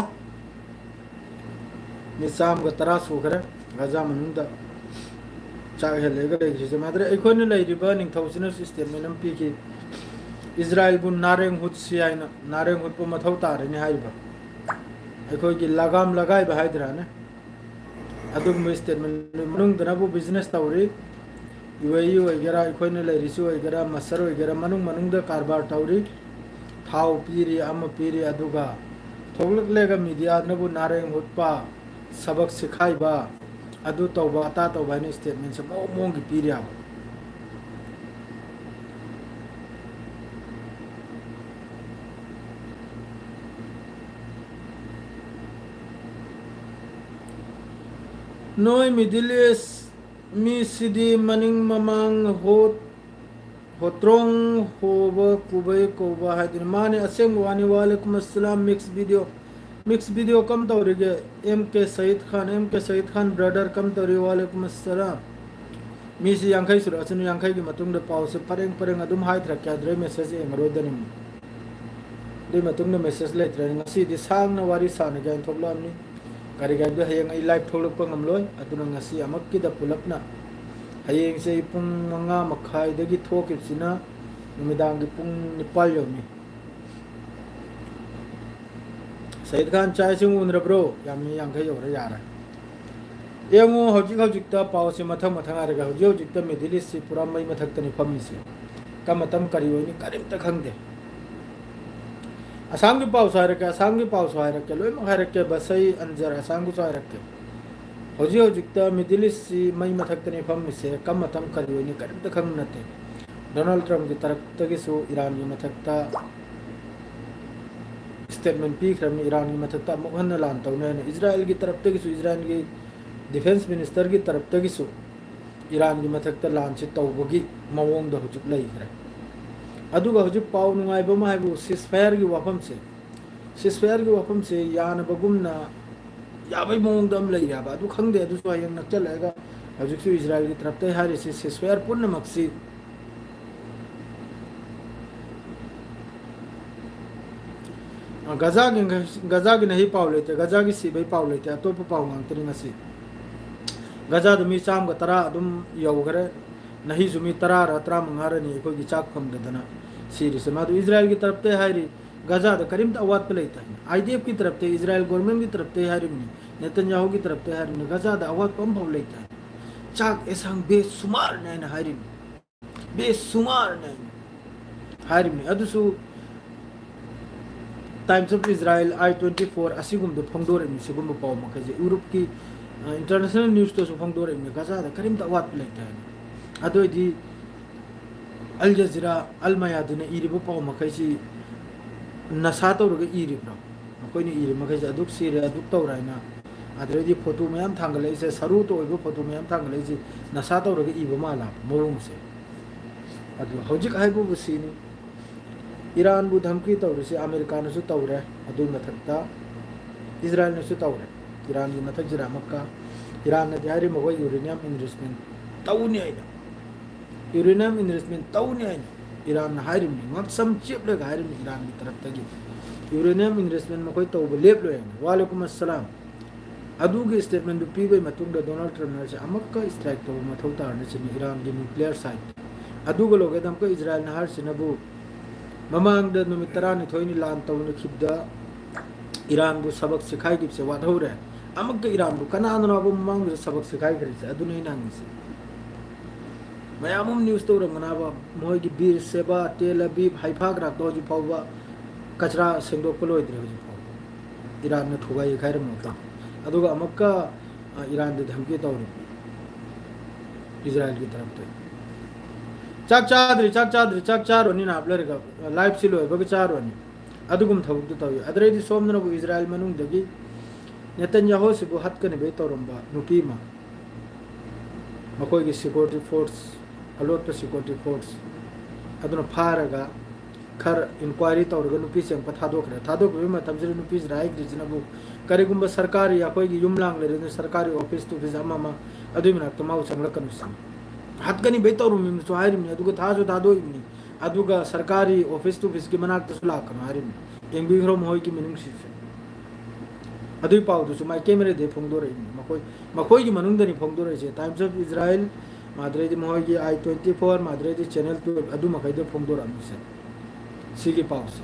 ꯃꯤ ꯆꯥꯝꯃꯒ ꯇꯔꯥ ꯁꯨꯈ꯭ꯔꯦ ꯒꯥꯖꯥ ꯃꯅꯨꯡꯗ ꯆꯥꯛ ꯍꯦꯜꯂꯦꯒ ꯂꯩꯈ꯭ꯔꯤꯁꯦ꯫ ꯃꯥꯗ꯭ꯔꯦ ꯑꯩꯈꯣꯏꯅ ꯂꯩꯔꯤꯕ ꯅꯤꯡꯊꯧꯁꯤꯅꯁꯨ statement ꯑꯃ ꯄꯤꯈꯤ, ꯏꯖꯔꯥꯏꯜꯕꯨ ꯅꯥꯔꯦꯡ ꯍꯨꯠꯁꯤ ꯍꯥꯏꯅ, ꯅꯥꯔꯦꯡ ꯍꯨꯠꯄ ꯃꯊꯧ ꯇꯥꯔꯅꯤ ꯍꯥꯏꯔꯤꯕ꯫ ꯑꯩꯈꯣꯏꯒꯤ ꯂꯒꯥꯝ ꯂꯒꯥꯏꯕ ꯍꯥꯏꯗ꯭ꯔꯥꯅꯦ, ꯑꯗꯨꯒꯨꯝꯕ statement꯫ ꯃꯅꯨꯡꯗꯅꯕꯨ business ꯇꯧꯔꯤ, ꯌꯨ ꯑꯦ ꯏ ꯑꯣꯏꯒꯦꯔꯥ, ꯑꯩꯈꯣꯏꯅ ꯂꯩꯔꯤꯁꯨ ꯑꯣꯏꯒꯦꯔꯥ, ꯃꯁꯔ ꯑꯣꯏꯒꯦꯔꯥ, ꯃꯅꯨꯡ ꯃꯅꯨꯡꯗ ꯀꯔꯕꯥꯔ ꯇꯧꯔꯤ, ꯊꯥꯎ ꯄꯤꯔꯤ, ꯑꯃ ꯄꯤꯔꯤ, ꯑꯗꯨꯒ ꯊꯣꯛꯂꯛꯂꯒ ꯃꯤꯗꯤꯌꯥꯅꯕꯨ ꯅꯥꯔꯦꯡ ꯍꯨꯠꯄ, ꯁꯕꯛ ꯁꯤꯈꯥꯏꯕ, ꯑꯗꯨ ꯇꯧꯕ ꯑꯇꯥ ꯇꯧꯕ ꯍꯥꯏꯅ statementꯁꯦ ꯃꯑꯣꯡ ꯃꯑꯣꯡꯒꯤ ꯄꯤꯔꯤ ꯍꯥꯏꯕ꯫ ꯅꯣꯏ Middle East ꯃꯤꯁꯤꯗꯤ ꯃꯅꯤꯡ ꯃꯃꯥꯡ ꯍꯣꯠ ꯍꯣꯇ꯭ꯔꯣꯡ ꯍꯣꯕ ꯀꯨꯕꯩ ꯀꯧꯕ ꯍꯥꯏꯗꯨꯅꯤ꯫ ꯃꯥꯅꯤ, ꯑꯁꯦꯡꯕ ꯋꯥꯅꯤ꯫ ꯋꯥꯂꯦꯀꯨꯝ ꯑꯁꯂꯥꯝ꯫ Mix video, mix video ꯀꯝ ꯇꯧꯔꯤꯒꯦ? ꯑꯦꯝ ꯀꯦ ꯁꯌꯤꯗ ꯈꯥꯟ, ꯑꯦꯝ ꯀꯦ ꯁꯌꯤꯗ ꯈꯥꯟ brother ꯀꯝ ꯇꯧꯔꯤ? ꯋꯥꯂꯦꯀꯨꯝ ꯑꯁꯂꯥꯝ꯫ ꯃꯤꯁꯤ ꯌꯥꯡꯈꯩ ꯁꯨꯔꯛꯑꯁꯅꯨ, ꯌꯥꯡꯈꯩꯒꯤ ꯃꯇꯨꯡꯗ ꯄꯥꯎꯁꯦ ꯄꯔꯦꯡ ꯄꯔꯦꯡ ꯑꯗꯨꯝ ꯍꯥꯏꯊꯔꯛꯀꯦ꯫ ꯑꯗꯨꯗꯩ message ꯌꯦꯡꯉꯔꯣꯏꯗꯅꯤ꯫ ꯑꯗꯨꯏ ꯃꯇꯨꯡꯗ message ꯂꯩꯇ꯭ꯔꯦ꯫ ꯉꯁꯤꯗꯤ ꯁꯥꯡꯅ ꯋꯥꯔꯤ ꯁꯥꯟꯅꯒꯦ ꯍꯥꯏꯅ ꯊꯣꯛꯂꯛꯑꯕꯅꯤ꯫ ꯀꯔꯤꯒꯤꯅꯣꯗ ꯍꯌꯦꯡ ꯑꯩ live ꯊꯣꯛꯂꯛꯄ ꯉꯝꯂꯣꯏ꯫ ꯑꯗꯨꯅ ꯉꯁꯤ ꯑꯃꯨꯛꯀꯤꯗ ꯄꯨꯂꯞꯅ, ꯍꯌꯦꯡꯁꯦ ꯑꯩ ꯄꯨꯡ ꯃꯉꯥ ꯃꯈꯥꯏꯗꯒꯤ ꯊꯣꯛꯈꯤꯕꯁꯤꯅ ꯅꯨꯃꯤꯗꯥꯡꯒꯤ ꯄꯨꯡ ꯅꯤꯄꯥꯜ ꯌꯧꯅꯤ꯫ ꯁꯌꯤꯗ ꯈꯥꯟ, ꯆꯥꯛ ꯏꯁꯤꯡ ꯎꯅꯔꯕ꯭ꯔꯣ? ꯌꯥꯝ ꯃꯤ ꯌꯥꯡꯈꯩ ꯌꯧꯔꯦ, ꯌꯥꯔꯦ꯫ ꯌꯦꯡꯉꯨ, ꯍꯧꯖꯤꯛ ꯍꯧꯖꯤꯛꯇ ꯄꯥꯎꯁꯦ ꯃꯊꯪ ꯃꯊꯪ ꯍꯥꯏꯔꯒ, ꯍꯧꯖꯤꯛ ꯍꯧꯖꯤꯛꯇ Middle East ꯁꯤ ꯄꯨꯔꯥ ꯃꯩ ꯃꯊꯛꯇꯅꯤ ꯐꯝꯃꯤꯁꯦ꯫ ꯀꯔꯝꯕ ꯃꯇꯝ ꯀꯔꯤ ꯑꯣꯏꯅꯤ ꯀꯔꯤꯝꯇ ꯈꯪꯗꯦ꯫ ꯑꯁꯥꯝꯒꯤ ꯄꯥꯎꯁꯨ ꯍꯥꯏꯔꯛꯀꯦ, ꯑꯁꯥꯝꯒꯤ ꯄꯥꯎꯁꯨ ꯍꯥꯏꯔꯛꯀꯦ, ꯂꯣꯏꯅꯃꯛ ꯍꯥꯏꯔꯛꯀꯦ꯫ ꯕꯁꯩ ꯑꯟꯖꯔ, ꯑꯁꯥꯝꯒꯤꯁꯨ ꯍꯥꯏꯔꯛꯀꯦ꯫ ꯍꯧꯖꯤꯛ ꯍꯧꯖꯤꯛꯇ Middle East ꯁꯤ ꯃꯩ ꯃꯊꯛꯇꯅꯤ ꯐꯝꯃꯤꯁꯦ꯫ ꯀꯔꯝꯕ ꯃꯇꯝ ꯀꯔꯤ ꯑꯣꯏꯅꯤ ꯀꯔꯤꯝꯇ ꯈꯪꯕ ꯅꯠꯇꯦ꯫ ꯗꯣꯅꯥꯜꯗ ꯇ꯭ꯔꯝꯞꯀꯤ ꯇꯔꯞꯇꯒꯤꯁꯨ ꯏꯔꯥꯟꯒꯤ ꯃꯊꯛꯇ statement ꯄꯤꯈ꯭ꯔꯕꯅꯤ, ꯏꯔꯥꯟꯒꯤ ꯃꯊꯛꯇ ꯑꯃꯨꯛ ꯍꯟꯅ ꯂꯥꯟ ꯇꯧꯅꯤ ꯍꯥꯏꯅ꯫ ꯏꯖꯔꯥꯏꯜꯒꯤ ꯇꯔꯞꯇꯒꯤꯁꯨ, ꯏꯖꯔꯥꯏꯜꯒꯤ defence minister ꯒꯤ ꯇꯔꯞꯇꯒꯤꯁꯨ ꯏꯔꯥꯟꯒꯤ ꯃꯊꯛꯇ ꯂꯥꯟꯁꯤ ꯇꯧꯕꯒꯤ ꯃꯑꯣꯡꯗ ꯍꯧꯖꯤꯛ ꯂꯩꯈ꯭ꯔꯦ꯫ ꯑꯗꯨꯒ ꯍꯧꯖꯤꯛ ꯄꯥꯎ ꯅꯨꯡꯉꯥꯏꯕ ꯑꯃ ꯍꯥꯏꯕꯨ ceasefire ꯒꯤ ꯋꯥꯐꯝꯁꯦ, ceasefire ꯒꯤ ꯋꯥꯐꯝꯁꯦ ꯌꯥꯅꯕꯒꯨꯝꯅ ꯌꯥꯕꯩ ꯃꯑꯣꯡꯗ ꯑꯃ ꯂꯩꯔꯦꯕ꯫ ꯑꯗꯨ ꯈꯪꯗꯦ, ꯑꯗꯨꯁꯨ ꯍꯌꯦꯡ ꯅꯛꯁꯜꯂꯛꯑꯒ ꯍꯧꯖꯤꯛꯁꯨ ꯏꯖꯔꯥꯏꯜꯒꯤ ꯇꯔꯞꯇꯩ ꯍꯥꯏꯔꯤꯁꯤ ceasefire ꯄꯨꯝꯅꯃꯛꯁꯤ ꯒꯖꯥꯒꯤ, ꯒꯖꯥꯒꯤ ꯅꯍꯤ ꯄꯥꯎ ꯂꯩꯇꯦ, ꯒꯖꯥꯒꯤ ꯁꯤꯕꯩ ꯄꯥꯎ ꯂꯩꯇꯦ, ꯑꯇꯣꯞꯄ ꯄꯥꯎ ꯉꯥꯛꯇꯅꯤ ꯉꯁꯤ꯫ ꯒꯖꯥꯗ ꯃꯤ ꯆꯥꯝꯃꯒ ꯇꯔꯥ ꯑꯗꯨꯝ ꯌꯧꯈ꯭ꯔꯦ, ꯅꯍꯤꯁꯨ ꯃꯤ ꯇꯔꯥꯔ ꯇꯔꯥꯃꯉꯥꯔꯅꯤ ꯑꯩꯈꯣꯏꯒꯤ ꯆꯥꯛ ꯐꯪꯗꯗꯅ ꯁꯤꯔꯤꯁꯦ꯫ ꯃꯥꯗꯨ ꯏꯖꯔꯥꯏꯜꯒꯤ ꯇꯔꯞꯇꯩ ꯍꯥꯏꯔꯤ, ꯒꯖꯥꯗ ꯀꯔꯤꯝꯇ ꯑꯋꯥꯠꯄ ꯂꯩꯇꯦ ꯍꯥꯏꯅ꯫ ꯑꯥꯏ ꯗꯤ ꯑꯦꯐꯀꯤ ꯇꯔꯞꯇꯩ, ꯏꯖꯔꯥꯏꯜ ꯒꯣꯔꯃꯦꯟꯒꯤ ꯇꯔꯞꯇꯩ ꯍꯥꯏꯔꯤꯕꯅꯤ, ꯅꯦꯇꯟꯌꯥꯍꯨꯒꯤ ꯇꯔꯞꯇꯩ ꯍꯥꯏꯔꯤꯕꯅꯤ, ꯒꯖꯥꯗ ꯑꯋꯥꯠꯄ ꯑꯃꯐꯥꯎ ꯂꯩꯇꯦ ꯍꯥꯏꯅ꯫ ꯆꯥꯛ ꯑꯦꯁꯥꯡ ꯕꯦꯁꯨꯃꯥꯔꯅꯦ ꯍꯥꯏꯅ ꯍꯥꯏꯔꯤꯕꯅꯤ, ꯕꯦꯁꯨꯃꯥꯔꯅꯦ ꯍꯥꯏꯅ ꯍꯥꯏꯔꯤꯕꯅꯤ꯫ ꯑꯗꯨꯁꯨ Times of Israel, I twenty four ꯑꯁꯤꯒꯨꯝꯕꯗ ꯐꯣꯡꯗꯣꯔꯛꯏꯕꯅꯤ꯫ ꯁꯤꯒꯨꯝꯕ ꯄꯥꯎ ꯃꯈꯩꯁꯦ ꯌꯨꯔꯣꯞꯀꯤ, ꯑ, ꯏꯟꯇꯔꯅꯦꯁꯅꯦꯜ ꯅ꯭ꯌꯨꯁꯇꯁꯨ ꯐꯣꯡꯗꯣꯔꯛꯏꯕꯅꯤ, ꯒꯖꯥꯗ ꯀꯔꯤꯝꯇ ꯑꯋꯥꯠꯄ ꯂꯩꯇꯦ ꯍꯥꯏꯅ꯫ ꯑꯗꯨ ꯑꯣꯏꯗꯤ ꯑꯜ ꯖꯖꯤꯔꯥ, ꯑꯜ ꯃꯌꯥꯗꯤꯅ ꯏꯔꯤꯕ ꯄꯥꯎ ꯃꯈꯩꯁꯤ ꯅꯁꯥ ꯇꯧꯔꯒ ꯏꯔꯤꯕ꯭ꯔꯣ? ꯃꯈꯣꯏꯅ ꯏꯔꯤ ꯃꯈꯩꯁꯦ ꯑꯗꯨꯛ ꯁꯤꯔꯦ, ꯑꯗꯨꯛ ꯇꯧꯔꯦ ꯍꯥꯏꯅ꯫ ꯑꯗꯨꯗꯩꯗꯤ ꯐꯣꯇꯣ ꯃꯌꯥꯝ ꯊꯥꯡꯒꯠꯂꯛꯏꯁꯦ, ꯁꯔꯨ ꯇꯣꯛꯏꯕ ꯐꯣꯇꯣ ꯃꯌꯥꯝ ꯊꯥꯡꯒꯠꯂꯛꯏꯁꯦ ꯅꯁꯥ ꯇꯧꯔꯒ ꯏꯕ ꯃꯥꯜꯂ ꯃꯑꯣꯡꯁꯦ꯫ ꯑꯗꯨ ꯍꯧꯖꯤꯛ ꯍꯥꯏꯕꯕꯨ ꯁꯤꯅꯤ, ꯏꯔꯥꯟꯕꯨ ꯙꯝꯀꯤ ꯇꯧꯔꯤꯁꯤ ꯑꯃꯦꯔꯤꯀꯥꯅꯁꯨ ꯇꯧꯔꯦ, ꯑꯗꯨꯒꯤ ꯃꯊꯛꯇ ꯏꯖꯔꯥꯏꯜꯅꯁꯨ ꯇꯧꯔꯦ꯫ ꯏꯔꯥꯟꯒꯤ ꯃꯊꯛꯁꯤꯗ ꯑꯃꯨꯛꯀ ꯏꯔꯥꯟꯅꯗꯤ ꯍꯥꯏꯔꯤ ꯃꯈꯣꯏ ꯌꯨꯔꯦꯅꯤꯌꯝ ꯏꯟꯔꯤꯆꯃꯦꯟ ꯇꯧꯅꯤ ꯍꯥꯏꯅ, ꯌꯨꯔꯦꯅꯤꯌꯝ ꯏꯟꯔꯤꯆꯃꯦꯟ ꯇꯧꯅꯤ ꯍꯥꯏꯅ ꯏꯔꯥꯟꯅ ꯍꯥꯏꯔꯤꯕꯅꯤ, ꯉꯛꯁꯝ ꯆꯦꯞꯂꯒ ꯍꯥꯏꯔꯤꯕꯅꯤ ꯏꯔꯥꯟꯒꯤ ꯇꯔꯞꯇꯒꯤ, ꯌꯨꯔꯦꯅꯤꯌꯝ ꯏꯟꯔꯤꯆꯃꯦꯟ ꯃꯈꯣꯏ ꯇꯧꯕ ꯂꯦꯞꯂꯣꯏ ꯍꯥꯏꯅ꯫ ꯋꯥꯂꯦꯀꯨꯝ ꯑꯁꯂꯥꯝ꯫ ꯑꯗꯨꯒꯤ ꯁ꯭ꯇꯦꯠꯃꯦꯟꯗꯨ ꯄꯤꯕꯒꯤ ꯃꯇꯨꯡꯗ ꯗꯣꯅꯥꯜꯗ ꯇ꯭ꯔꯝꯞꯅ ꯍꯥꯏꯔꯤꯁꯦ ꯑꯃꯨꯛꯀ ꯁ꯭ꯇ꯭ꯔꯥꯏꯛ ꯇꯧꯕ ꯃꯊꯧ ꯇꯥꯔꯅꯤ ꯁꯤꯅꯤ, ꯏꯔꯥꯟꯒꯤ ꯅ꯭ꯌꯨꯀ꯭ꯂꯤꯌꯔ ꯁꯥꯏꯠ꯫ ꯑꯗꯨꯒ ꯂꯣꯏꯒꯗ ꯑꯃꯨꯛꯀ ꯏꯖꯔꯥꯏꯜꯅ ꯍꯥꯏꯔꯤꯁꯤꯅꯕꯨ ꯃꯃꯥꯡꯗ ꯅꯨꯃꯤꯠ ꯇꯔꯥꯅꯤꯊꯣꯏꯅꯤ ꯂꯥꯟ ꯇꯧꯅꯈꯤꯕꯗ ꯏꯔꯥꯟꯕꯨ ꯁꯕꯛ ꯁꯤꯈꯥꯏꯈꯤꯕꯁꯦ ꯋꯥꯠꯍꯧꯔꯦ꯫ ꯑꯃꯨꯛꯀ ꯏꯔꯥꯟꯕꯨ ꯀꯅꯥꯅꯅꯣꯕ ꯃꯃꯥꯡꯗ ꯁꯕꯛ ꯁꯤꯈꯥꯏꯈ꯭ꯔꯤꯁꯦ? ꯑꯗꯨꯅꯤ ꯑꯩꯅ ꯍꯪꯉꯤꯁꯦ꯫ ꯃꯌꯥꯝ ꯑꯃ ꯅ꯭ꯌꯨꯁ ꯇꯧꯔꯝꯒꯅꯕ, ꯃꯣꯏꯒꯤ ꯕꯤꯔ ꯁꯦꯕꯥ, ꯇꯦꯜ ꯑꯕꯤꯕ, ꯍꯥꯏꯐꯥ ꯒ꯭ꯔꯥꯛꯇ ꯍꯧꯖꯤꯛ ꯐꯥꯎꯕ ꯀꯆꯔꯥ ꯁꯦꯡꯗꯣꯛꯄ ꯂꯣꯏꯗ꯭ꯔꯤ ꯍꯧꯖꯤꯛ ꯐꯥꯎꯕ꯫ ꯏꯔꯥꯟꯅ ꯊꯨꯒꯥꯏ ꯈꯥꯏꯔꯝꯃꯛꯇ꯫ ꯑꯗꯨꯒ ꯑꯃꯨꯛꯀ, ꯑ, ꯏꯔꯥꯟꯗ ꯙꯝꯀꯤ ꯇꯧꯔꯤ꯫ ꯏꯖꯔꯥꯏꯜꯒꯤ ꯇꯔꯞꯇ꯫ "ꯆꯥꯛ ꯆꯥꯗ꯭ꯔꯤ, ꯆꯥꯛ ꯆꯥꯗ꯭ꯔꯤ, ꯆꯥꯛ ꯆꯥꯔꯨꯅꯤ ꯅꯥꯞ ꯂꯩꯔꯒ, ꯂꯥꯏꯐꯁꯤ ꯂꯣꯏꯕꯒ ꯆꯥꯔꯨꯔꯅꯤ"꯫ ꯑꯗꯨꯒꯨꯝꯕ ꯊꯕꯛꯇꯨ ꯇꯧꯏ꯫ ꯑꯗꯨꯗꯩꯗꯤ ꯁꯣꯝꯗꯅꯕꯨ ꯏꯖꯔꯥꯏꯜ ꯃꯅꯨꯡꯗꯒꯤ ꯅꯦꯇꯟꯌꯥꯍꯨꯁꯤꯕꯨ ꯍꯠꯀꯅꯤꯕꯩ ꯇꯧꯔꯝꯕ ꯅꯨꯄꯤ ꯑꯃ, ꯃꯈꯣꯏꯒꯤ ꯁꯤꯀ꯭ꯌꯨꯔꯤꯇꯤ ꯐꯣꯔꯁ, ꯑꯂꯣꯠꯄ ꯁꯤꯀ꯭ꯌꯨꯔꯤꯇꯤ ꯐꯣꯔꯁ ꯑꯗꯨꯅ ꯐꯥꯔꯒ ꯈꯔ ꯏꯟꯀ꯭ꯋꯥꯏꯔꯤ ꯇꯧꯔꯒ ꯅꯨꯄꯤꯁꯦ ꯑꯃꯨꯛꯀ ꯊꯥꯗꯣꯛꯈ꯭ꯔꯦ꯫ ꯊꯥꯗꯣꯛꯈꯤꯕꯒꯤ ꯃꯇꯝꯁꯤꯗ ꯅꯨꯄꯤꯁꯤꯅ ꯍꯥꯏꯈ꯭ꯔꯤꯁꯤꯅꯕꯨ, "ꯀꯔꯤꯒꯨꯝꯕ ꯁꯔꯀꯥꯔꯤ, ꯑꯩꯈꯣꯏꯒꯤ ꯌꯨꯝ ꯂꯥꯡ ꯂꯩꯔꯤꯅ ꯁꯔꯀꯥꯔꯤ ꯑꯣꯐꯤꯁ ꯇꯨꯐꯤꯁ ꯑꯃ ꯑꯃ ꯑꯗꯨꯒꯤ ꯃꯅꯥꯛꯇ ꯃꯥꯕꯨ ꯆꯪꯂꯛꯀꯅꯨ" ꯁꯤꯅꯤ꯫ ꯍꯥꯠꯀꯅꯤꯕꯩ ꯇꯧꯔꯝꯃꯤꯕꯁꯨ ꯍꯥꯏꯔꯤꯕꯅꯤ, ꯑꯗꯨꯒ ꯊꯥꯁꯨ ꯊꯥꯗꯣꯛꯏꯕꯅꯤ꯫ ꯑꯗꯨꯒ ꯁꯔꯀꯥꯔꯤ office to officeꯀꯤ ꯃꯅꯥꯛꯇꯁꯨ ꯂꯥꯛꯀꯅꯨ ꯍꯥꯏꯔꯤꯕꯅꯤ, ꯌꯦꯡꯕꯤꯈ꯭ꯔꯣ ꯃꯈꯣꯏꯒꯤ ꯃꯤꯅꯨꯡꯁꯤꯁꯦ꯫ ꯑꯗꯨꯒꯤ ꯄꯥꯎꯗꯨꯁꯨ ꯃꯥꯏꯀꯩ ꯃꯔꯤꯗꯩ ꯐꯣꯡꯗꯣꯔꯛꯏꯅꯤ꯫ ꯃꯈꯣꯏ, ꯃꯈꯣꯏꯒꯤ ꯃꯅꯨꯡꯗꯅꯤ ꯐꯣꯡꯗꯣꯔꯛꯏꯁꯦ꯫ Times of Israel, ꯃꯥꯗ꯭ꯔꯩꯗꯤ ꯃꯈꯣꯏꯒꯤ I twenty four, ꯃꯥꯗ꯭ꯔꯩꯗꯤ Channel twelve, ꯑꯗꯨ ꯃꯈꯩꯗ ꯐꯣꯡꯗꯣꯔꯛꯑꯝꯃꯤꯁꯦ, ꯁꯤꯒꯤ ꯄꯥꯎꯁꯦ꯫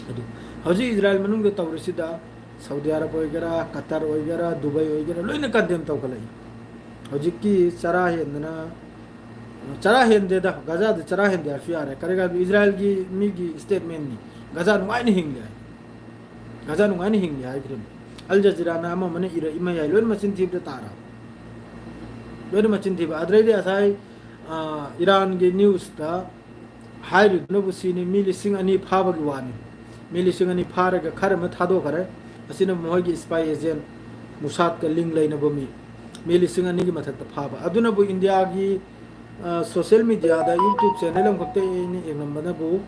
ꯑꯗꯨ ꯍꯧꯖꯤꯛ ꯏꯖꯔꯥꯏꯜ ꯃꯅꯨꯡꯗ ꯇꯧꯔꯤꯁꯤꯗ ꯁꯥꯎꯗꯤ ꯑꯔꯕ ꯑꯣꯏꯒꯦꯔꯥ, ꯀꯇꯔ ꯑꯣꯏꯒꯦꯔꯥ, ꯗꯨꯕꯥꯏ ꯑꯣꯏꯒꯦꯔꯥ, ꯂꯣꯏꯅ condemn ꯇꯧꯈꯠꯂꯛꯏ꯫ ꯍꯧꯖꯤꯛꯀꯤ ꯆꯔꯥ ꯍꯦꯟꯗꯅ, ꯆꯔꯥ ꯍꯦꯟꯗꯦꯗ, ꯒꯖꯥꯗ ꯆꯔꯥ ꯍꯦꯟꯗꯦ ꯍꯥꯏꯔꯁꯨ ꯌꯥꯔꯦ꯫ ꯀꯔꯤ ꯀꯥꯏꯕ, ꯏꯖꯔꯥꯏꯜꯒꯤ ꯃꯤꯒꯤ statementꯅꯤ꯫ ꯒꯖꯥ ꯅꯨꯡꯉꯥꯏꯅ ꯍꯤꯡꯂꯤ ꯍꯥꯏ꯫ ꯒꯖꯥ ꯅꯨꯡꯉꯥꯏꯅ ꯍꯤꯡꯂꯤ ꯍꯥꯏꯈ꯭ꯔꯤꯕꯅꯤ꯫ ꯑꯜ ꯖꯖꯤꯔꯥꯅ ꯑꯃ ꯑꯃꯅ ꯏꯔꯛꯏ ꯃꯌꯥꯏ ꯂꯣꯏꯅ ꯃꯆꯤꯟ ꯊꯤꯕꯗ ꯇꯥꯔꯕ꯫ ꯂꯣꯏꯅ ꯃꯆꯤꯟ ꯊꯤꯕ꯫ ꯑꯗꯨꯗꯩꯗꯤ ꯉꯁꯥꯏ, ꯑ, ꯏꯔꯥꯟꯒꯤ newsꯇ ꯍꯥꯏꯔꯤꯗꯨꯅꯕꯨ ꯁꯤꯅꯤ, ꯃꯤ ꯂꯤꯁꯤꯡ ꯑꯅꯤ ꯐꯥꯕꯒꯤ ꯋꯥꯅꯤ꯫ ꯃꯤ ꯂꯤꯁꯤꯡ ꯑꯅꯤ ꯐꯥꯔꯒ ꯈꯔ ꯑꯃ ꯊꯥꯗꯣꯛꯈ꯭ꯔꯦ꯫ ꯑꯁꯤꯅ ꯃꯈꯣꯏꯒꯤ spy agent, ꯃꯨꯁꯥꯠꯀ link ꯂꯩꯅꯕ ꯃꯤ, ꯃꯤ ꯂꯤꯁꯤꯡ ꯑꯅꯤꯒꯤ ꯃꯊꯛꯇ ꯐꯥꯕ꯫ ꯑꯗꯨꯅꯕꯨ ꯏꯟꯗꯤꯌꯥꯒꯤ, ꯑ, social mediaꯗ, YouTube channel ꯑꯃꯈꯛꯇ ꯑꯩꯅ ꯌꯦꯡꯂꯝꯕꯅꯕꯨ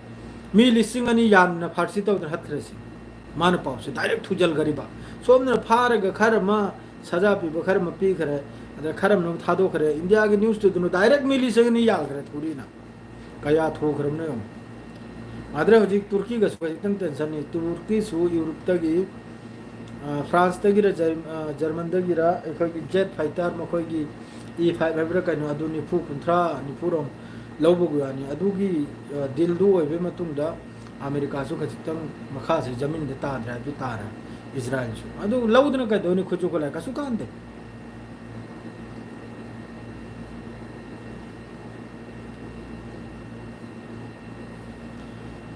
ꯃꯤ ꯂꯤꯁꯤꯡ ꯑꯅꯤ ꯌꯥꯟꯅ ꯐꯥꯔꯁꯤ ꯇꯧꯗꯅ ꯍꯠꯈ꯭ꯔꯦ ꯁꯤ꯫ ꯃꯥꯅ ꯄꯥꯎꯁꯦ direct ꯊꯨꯖꯜꯈꯔꯤꯕ꯫ ꯁꯣꯝꯗꯅ ꯐꯥꯔꯒ ꯈꯔ ꯑꯃ ꯁꯖꯥ ꯄꯤꯕ ꯈꯔ ꯑꯃ ꯄꯤꯈ꯭ꯔꯦ, ꯑꯗ ꯈꯔ ꯑꯃꯅ ꯊꯥꯗꯣꯛꯈ꯭ꯔꯦ꯫ ꯏꯟꯗꯤꯌꯥꯒꯤ newsꯇꯨꯗꯅ direct ꯃꯤ ꯂꯤꯁꯤꯡ ꯑꯅꯤ ꯌꯥꯜꯈ꯭ꯔꯦ ꯊꯨꯔꯤꯅ꯫ ꯀꯌꯥ ꯊꯣꯛꯈ꯭ꯔꯕꯅꯣ ꯌꯦꯡꯉꯨ꯫ ꯃꯥꯗ꯭ꯔꯦ ꯍꯧꯖꯤꯛ ꯇꯨꯔꯀꯤꯒꯁꯨ ꯈꯖꯤꯛꯇꯪ tensionꯅꯤ꯫ ꯇꯨꯔꯀꯤꯁꯨ ꯌꯨꯔꯣꯞꯇꯒꯤ, ꯑ, ꯐ꯭ꯔꯥꯟꯁꯇꯒꯤꯔ ꯖꯔ-, ꯑ, ꯖꯔꯃꯟꯗꯒꯤꯔ ꯑꯩꯈꯣꯏꯒꯤ jet fighter ꯃꯈꯣꯏꯒꯤ E five ꯍꯥꯏꯕ꯭ꯔꯥ ꯀꯩꯅꯣ, ꯑꯗꯨ ꯅꯤꯐꯨ, ꯀꯨꯟꯊ꯭ꯔꯥ, ꯅꯤꯐꯨꯔꯣꯝ ꯂꯧꯕꯒꯤ ꯋꯥꯅꯤ꯫ ꯑꯗꯨꯒꯤ, ꯑ, dealꯗꯨ ꯑꯣꯏꯕꯒꯤ ꯃꯇꯨꯡꯗ ꯑꯃꯦꯔꯤꯀꯥꯁꯨ ꯈꯖꯤꯛꯇꯪ ꯃꯈꯥꯁꯦ ꯖꯃꯤꯟꯗ ꯇꯥꯗ꯭ꯔꯦ ꯍꯥꯏꯕꯗꯨ ꯇꯥꯔꯦ꯫ ꯏꯖꯔꯥꯏꯜꯁꯨ꯫ ꯑꯗꯨ ꯂꯧꯗꯅ ꯀꯩꯗꯧꯅꯤ? ꯈꯨꯠꯁꯨ ꯈꯨꯠꯂꯥꯏ ꯀꯩꯁꯨ ꯀꯥꯟꯗꯦ꯫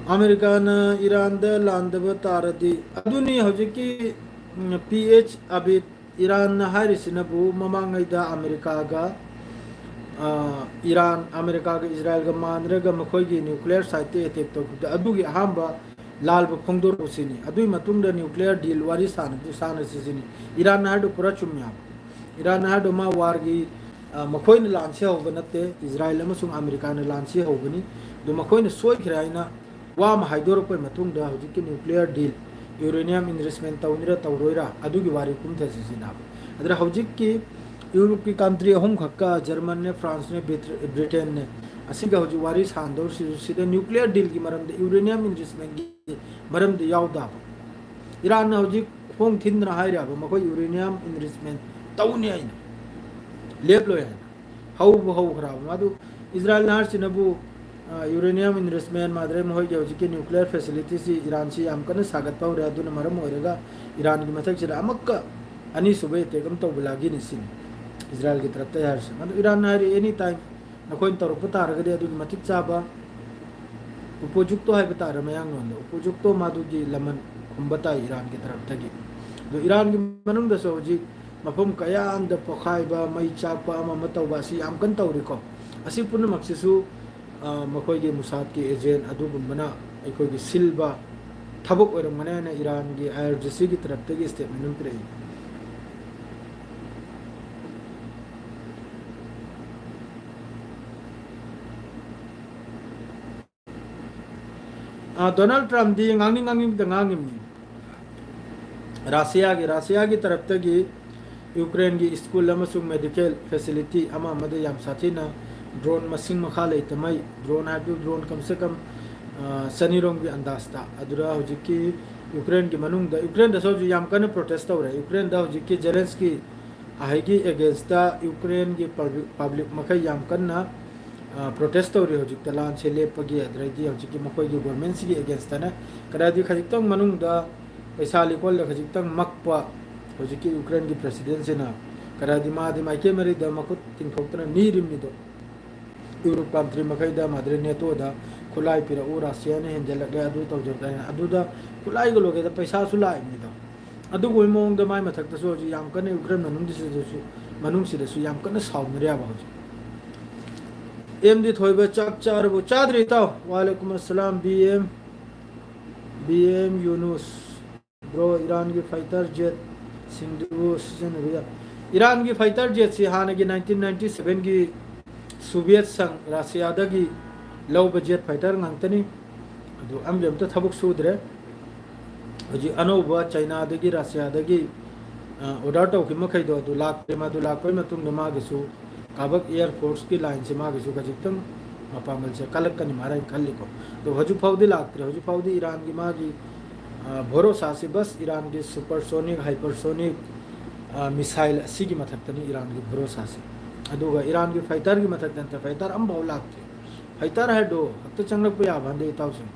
ꯑꯃꯦꯔꯤꯀꯥꯅ ꯏꯔꯥꯟꯗ ꯂꯥꯟꯗꯕ ꯇꯥꯔꯗꯤ, ꯑꯗꯨꯅꯤ ꯍꯧꯖꯤꯛꯀꯤ, ꯎꯝ, P H Abid, ꯏꯔꯥꯟꯅ ꯍꯥꯏꯔꯤꯁꯤꯅꯕꯨ ꯃꯃꯥꯡꯉꯩꯗ ꯑꯃꯦꯔꯤꯀꯥꯒ, ꯑ, ꯏꯔꯥꯟ, ꯑꯃꯦꯔꯤꯀꯥꯒ ꯏꯖꯔꯥꯏꯜꯒ ꯃꯥꯟꯅꯔꯒ ꯃꯈꯣꯏꯒꯤ nuclear siteꯇ attack ꯇꯧꯈꯤꯕꯗ ꯑꯗꯨꯒꯤ ꯑꯍꯥꯟꯕ ꯂꯥꯜꯕ ꯐꯣꯡꯗꯣꯔꯛꯎ ꯁꯤꯅꯤ꯫ ꯑꯗꯨꯒꯤ ꯃꯇꯨꯡꯗ nuclear deal ꯋꯥꯔꯤ ꯁꯥꯟꯅꯗꯤ ꯁꯥꯟꯅꯁꯤ ꯁꯤꯅꯤ꯫ ꯏꯔꯥꯟꯅ ꯍꯥꯏꯗꯣ ꯄꯨꯔꯥ ꯆꯨꯝꯃꯦ ꯍꯥꯏꯕ꯫ ꯏꯔꯥꯟꯅ ꯍꯥꯏꯗꯣ ꯃꯥ warꯒꯤ, ꯑ, ꯃꯈꯣꯏꯅ ꯂꯥꯟꯁꯤ ꯍꯧꯕ ꯅꯠꯇꯦ, ꯏꯖꯔꯥꯏꯜ ꯑꯃꯁꯨꯡ ꯑꯃꯦꯔꯤꯀꯥꯅ ꯂꯥꯟꯁꯤ ꯍꯧꯕꯅꯤ꯫ ꯑꯗꯨ ꯃꯈꯣꯏꯅ ꯁꯣꯏꯈ꯭ꯔꯦ ꯍꯥꯏꯅ ꯋꯥ ꯑꯃ ꯍꯥꯏꯗꯣꯔꯛꯄꯒꯤ ꯃꯇꯨꯡꯗ ꯍꯧꯖꯤꯛꯀꯤ nuclear deal, uranium enrichment ꯇꯧꯅꯤꯔ ꯇꯧꯔꯣꯏꯔ, ꯑꯗꯨꯒꯤ ꯋꯥꯔꯤ ꯀꯨꯝꯊꯁꯤ ꯁꯤꯅ꯫ ꯑꯗꯨꯅ ꯍꯧꯖꯤꯛꯀꯤ ꯌꯨꯔꯣꯞꯀꯤ country ꯑꯍꯨꯝ ꯈꯛꯀ, ꯖꯔꯃꯟꯅꯦ, ꯐ꯭ꯔꯥꯟꯁꯅꯦ, ꯕ꯭ꯔꯤꯠ-, ꯕ꯭ꯔꯤꯇꯦꯟꯅꯦ, ꯑꯁꯤꯒ ꯍꯧꯖꯤꯛ ꯋꯥꯔꯤ ꯁꯥꯟꯗꯧꯔꯤꯁꯤꯁꯨ ꯁꯤꯗ nuclear dealꯒꯤ ꯃꯔꯝꯗ, uranium enrichmentꯀꯤ ꯃꯔꯝꯗ ꯌꯥꯎꯗꯕ꯫ ꯏꯔꯥꯟꯅ ꯍꯧꯖꯤꯛ ꯈꯣꯡ ꯊꯤꯟꯗꯅ ꯍꯥꯏꯔꯤꯕ ꯃꯈꯣꯏ uranium enrichment ꯇꯧꯅꯤ ꯍꯥꯏꯅ, ꯂꯦꯞꯂꯣꯏ ꯍꯥꯏꯅ꯫ ꯍꯧꯕ ꯍꯧꯈ꯭ꯔꯕ ꯃꯥꯗꯨ꯫ ꯏꯖꯔꯥꯏꯜꯅ ꯍꯥꯏꯔꯤꯁꯤꯅꯕꯨ, ꯑ, uranium enrichment ꯃꯥꯗ꯭ꯔꯦ ꯃꯈꯣꯏꯒꯤ ꯍꯧꯖꯤꯛꯀꯤ nuclear facilityꯁꯤ ꯏꯔꯥꯟꯁꯤ ꯌꯥꯝ ꯀꯟꯅ ꯁꯥꯒꯠꯄ ꯍꯧꯔꯦ, ꯑꯗꯨꯅ ꯃꯔꯝ ꯑꯣꯏꯔꯒ ꯏꯔꯥꯟꯒꯤ ꯃꯊꯛꯁꯤꯗ ꯑꯃꯨꯛꯀ ꯑꯅꯤꯁꯨꯕ attack ꯑꯃ ꯇꯧꯕ ꯂꯥꯒꯤꯅꯤ ꯁꯤꯅꯤ ꯏꯖꯔꯥꯏꯜꯒꯤ ꯇꯔꯞꯇ ꯍꯥꯏꯔꯤꯁꯦ꯫ ꯑꯗꯨ ꯏꯔꯥꯟꯅ ꯍꯥꯏꯔꯤ, "Any time ꯅꯈꯣꯏꯅ ꯇꯧꯔꯛꯄ ꯇꯥꯔꯒꯗꯤ ꯑꯗꯨꯒꯤ ꯃꯇꯤꯛ ꯆꯥꯕ ꯎꯄꯣꯖꯨꯛꯇꯣ ꯍꯥꯏꯕ ꯇꯥꯔꯦ ꯃꯌꯥꯡꯂꯣꯟꯗ, ꯎꯄꯣꯖꯨꯛꯇꯣ ꯃꯥꯗꯨꯒꯤ ꯂꯃꯟ ꯈꯨꯝꯕ ꯇꯥꯏ ꯏꯔꯥꯟꯒꯤ ꯇꯔꯞꯇꯒꯤ"꯫ ꯑꯗꯣ ꯏꯔꯥꯟꯒꯤ ꯃꯅꯨꯡꯗꯁꯨ ꯍꯧꯖꯤꯛ ꯃꯐꯝ ꯀꯌꯥ ꯑꯃꯗ ꯄꯣꯈꯥꯏꯕ, ꯃꯩ ꯆꯥꯛꯄ, ꯑꯃ ꯑꯃ ꯇꯧꯕ ꯑꯁꯤ ꯌꯥꯝ ꯀꯟꯅ ꯇꯧꯔꯤꯀꯣ꯫ ꯑꯁꯤ ꯄꯨꯝꯅꯃꯛꯁꯤꯁꯨ, ꯑ, ꯃꯈꯣꯏꯒꯤ ꯃꯨꯁꯥꯗꯀꯤ agent ꯑꯗꯨꯒꯨꯝꯕꯅ ꯑꯩꯈꯣꯏꯒꯤ ꯁꯤꯜꯕ ꯊꯕꯛ ꯑꯣꯏꯔꯝꯒꯅꯤ ꯍꯥꯏꯅ ꯏꯔꯥꯟꯒꯤ IRGCꯒꯤ ꯇꯔꯞꯇꯒꯤ statement ꯑꯃ ꯄꯤꯔꯛꯏ꯫ ꯑ, ꯗꯣꯅꯥꯜꯗ ꯇ꯭ꯔꯝꯞꯗꯤ ꯉꯥꯡꯅꯤꯡ ꯉꯥꯡꯅꯤꯡꯕꯗ ꯉꯥꯡꯉꯤꯕꯅꯤ꯫ ꯔꯥꯁꯤꯌꯥꯒꯤ, ꯔꯥꯁꯤꯌꯥꯒꯤ ꯇꯔꯞꯇꯒꯤ ꯌꯨꯀ꯭ꯔꯦꯟꯒꯤ school ꯑꯃꯁꯨꯡ medical facility ꯑꯃ ꯑꯃꯗ ꯌꯥꯝ ꯁꯥꯊꯤꯅ drone ꯃꯁꯤꯡ ꯃꯈꯥ ꯂꯩꯇꯃꯩ, drone ꯍꯥꯏꯕꯗꯨ drone ꯀꯝ ꯁꯦ ꯀꯝ, ꯑ, ꯆꯅꯤꯔꯣꯝꯒꯤ ꯑꯟꯗꯥꯖꯇ, ꯑꯗꯨꯗ ꯍꯧꯖꯤꯛꯀꯤ ꯌꯨꯀ꯭ꯔꯦꯟꯒꯤ ꯃꯅꯨꯡꯗ, ꯌꯨꯀ꯭ꯔꯦꯟꯗꯁꯨ ꯍꯧꯖꯤꯛ ꯌꯥꯝ ꯀꯟꯅ protest ꯇꯧꯔꯦ꯫ ꯌꯨꯀ꯭ꯔꯦꯟꯗ ꯍꯧꯖꯤꯛꯀꯤ ꯖꯦꯂꯦꯟꯁꯀꯤ ꯑꯍꯩꯒꯤ againstꯇ ꯌꯨꯀ꯭ꯔꯦꯟꯒꯤ public, public ꯃꯈꯩ ꯌꯥꯝ ꯀꯟꯅ, ꯑ, protest ꯇꯧꯔꯤ ꯍꯧꯖꯤꯛꯇ, ꯂꯥꯟꯁꯦ ꯂꯦꯞꯄꯒꯤ, ꯑꯗꯨꯗꯩꯗꯤ ꯍꯧꯖꯤꯛꯀꯤ ꯃꯈꯣꯏꯒꯤ governmentꯁꯤꯒꯤ againstꯇꯅ꯫ ꯀꯗꯥꯏꯗꯤ ꯈꯖꯤꯛꯇꯪ ꯃꯅꯨꯡꯗ ꯄꯩꯁꯥ ꯂꯤꯀꯣꯜꯗ ꯈꯖꯤꯛꯇꯪ ꯃꯛꯄ ꯍꯧꯖꯤꯛꯀꯤ ꯌꯨꯀ꯭ꯔꯦꯟꯒꯤ presidentꯁꯤꯅ, ꯀꯗꯥꯏꯗꯤ ꯃꯥꯗꯤ ꯃꯥꯏꯀꯩ ꯃꯔꯤꯗ ꯃꯈꯨꯠ ꯇꯤꯡꯊꯣꯛꯇꯅ ꯅꯤꯔꯤꯕꯅꯤꯗꯣ꯫ Europe country ꯃꯈꯩꯗ, ꯃꯥꯗ꯭ꯔꯦ NATOꯗ ꯈꯨꯠꯂꯥꯏ ꯄꯤꯔꯛꯎ, ꯔꯥꯁꯤꯌꯥꯅ ꯍꯦꯟꯖꯜꯂꯛꯂꯦ, ꯑꯗꯨ ꯇꯧꯖꯔꯛꯂꯦ, ꯑꯗꯨꯗ ꯈꯨꯠꯂꯥꯏꯒ ꯂꯣꯏꯒꯦꯗ ꯄꯩꯁꯥꯁꯨ ꯂꯥꯛꯏꯕꯅꯤꯗꯣ꯫ ꯑꯗꯨꯒꯨꯝꯕꯒꯤ ꯃꯑꯣꯡꯗ ꯃꯥꯏ ꯃꯊꯛꯇꯁꯨ ꯍꯧꯖꯤꯛ ꯌꯥꯝ ꯀꯟꯅ ꯌꯨꯀ꯭ꯔꯦꯟ ꯃꯅꯨꯡꯗꯁꯤꯗꯁꯨ, ꯃꯅꯨꯡꯁꯤꯗꯁꯨ ꯌꯥꯝ ꯀꯟꯅ ꯁꯥꯎꯅꯔꯦꯕ ꯍꯧꯖꯤꯛ꯫ ꯑꯦꯝ ꯗꯤ ꯊꯣꯏꯕ ꯆꯥꯛ ꯆꯥꯔꯕꯣ? ꯆꯥꯗ꯭ꯔꯤ ꯏꯇꯥꯎ꯫ ꯋꯥꯂꯦꯀꯨꯝ ꯑꯁꯂꯥꯝ, B M, B M Yunus. Bro, ꯏꯔꯥꯟꯒꯤ fighter jet ꯁꯤꯡꯗꯨꯕꯨ ꯁꯤꯖꯤꯟꯅꯕ ꯌꯥꯏ꯫ ꯏꯔꯥꯟꯒꯤ fighter jetꯁꯤ ꯍꯥꯟꯅꯒꯤ nineteen ninety sevenꯒꯤ Soviet ꯁꯪ ꯔꯥꯁꯤꯌꯥꯗꯒꯤ ꯂꯧꯕ jet fighter ꯉꯥꯛꯇꯅꯤ꯫ ꯑꯗꯨ ꯑꯃꯗꯤ ꯑꯝꯇ ꯊꯕꯛ ꯁꯨꯗ꯭ꯔꯦ꯫ ꯍꯧꯖꯤꯛ ꯑꯅꯧꯕ ꯆꯩꯅꯥꯗꯒꯤ, ꯔꯥꯁꯤꯌꯥꯗꯒꯤ, ꯑ, order ꯇꯧꯈꯤꯕ ꯃꯈꯩꯗꯣ ꯑꯗꯨ ꯂꯥꯛꯇ꯭ꯔꯦ꯫ ꯃꯗꯨ ꯂꯥꯛꯄꯒꯤ ꯃꯇꯨꯡꯗ ꯃꯥꯒꯤꯁꯨ ꯀꯥꯕꯛ air forceꯀꯤ lineꯁꯦ ꯃꯥꯒꯤꯁꯨ ꯈꯖꯤꯛꯇꯪ ꯃꯄꯥꯡꯒꯜꯁꯦ ꯀꯜꯂꯛꯀꯅꯤ ꯃꯥꯔ ꯍꯥꯏꯅ ꯈꯜꯂꯤꯀꯣ꯫ ꯑꯗꯣ ꯍꯧꯖꯤꯛ ꯐꯥꯎꯗꯤ ꯂꯥꯛꯇ꯭ꯔꯦ꯫ ꯍꯧꯖꯤꯛ ꯐꯥꯎꯗꯤ ꯏꯔꯥꯟꯒꯤ ꯃꯥꯒꯤ, ꯑ, ꯚꯣꯔꯣꯁꯥꯁꯤ ꯕꯁ ꯏꯔꯥꯟꯒꯤ supersonic, hypersonic, ꯑ, missile ꯑꯁꯤꯒꯤ ꯃꯊꯛꯇꯅꯤ ꯏꯔꯥꯟꯒꯤ ꯚꯣꯔꯣꯁꯥꯁꯤ꯫ ꯑꯗꯨꯒ ꯏꯔꯥꯟꯒꯤ fighterꯒꯤ ꯃꯊꯛꯇ ꯅꯠꯇꯦ, fighter ꯑꯃꯐꯥꯎ ꯂꯥꯛꯇ꯭ꯔꯤ꯫ Fighter ꯍꯥꯏꯗꯣ ꯍꯦꯛꯇ ꯆꯪꯂꯛꯄ ꯌꯥꯕ ꯍꯟꯗꯛ ꯏꯇꯥꯎꯁꯤꯡ꯫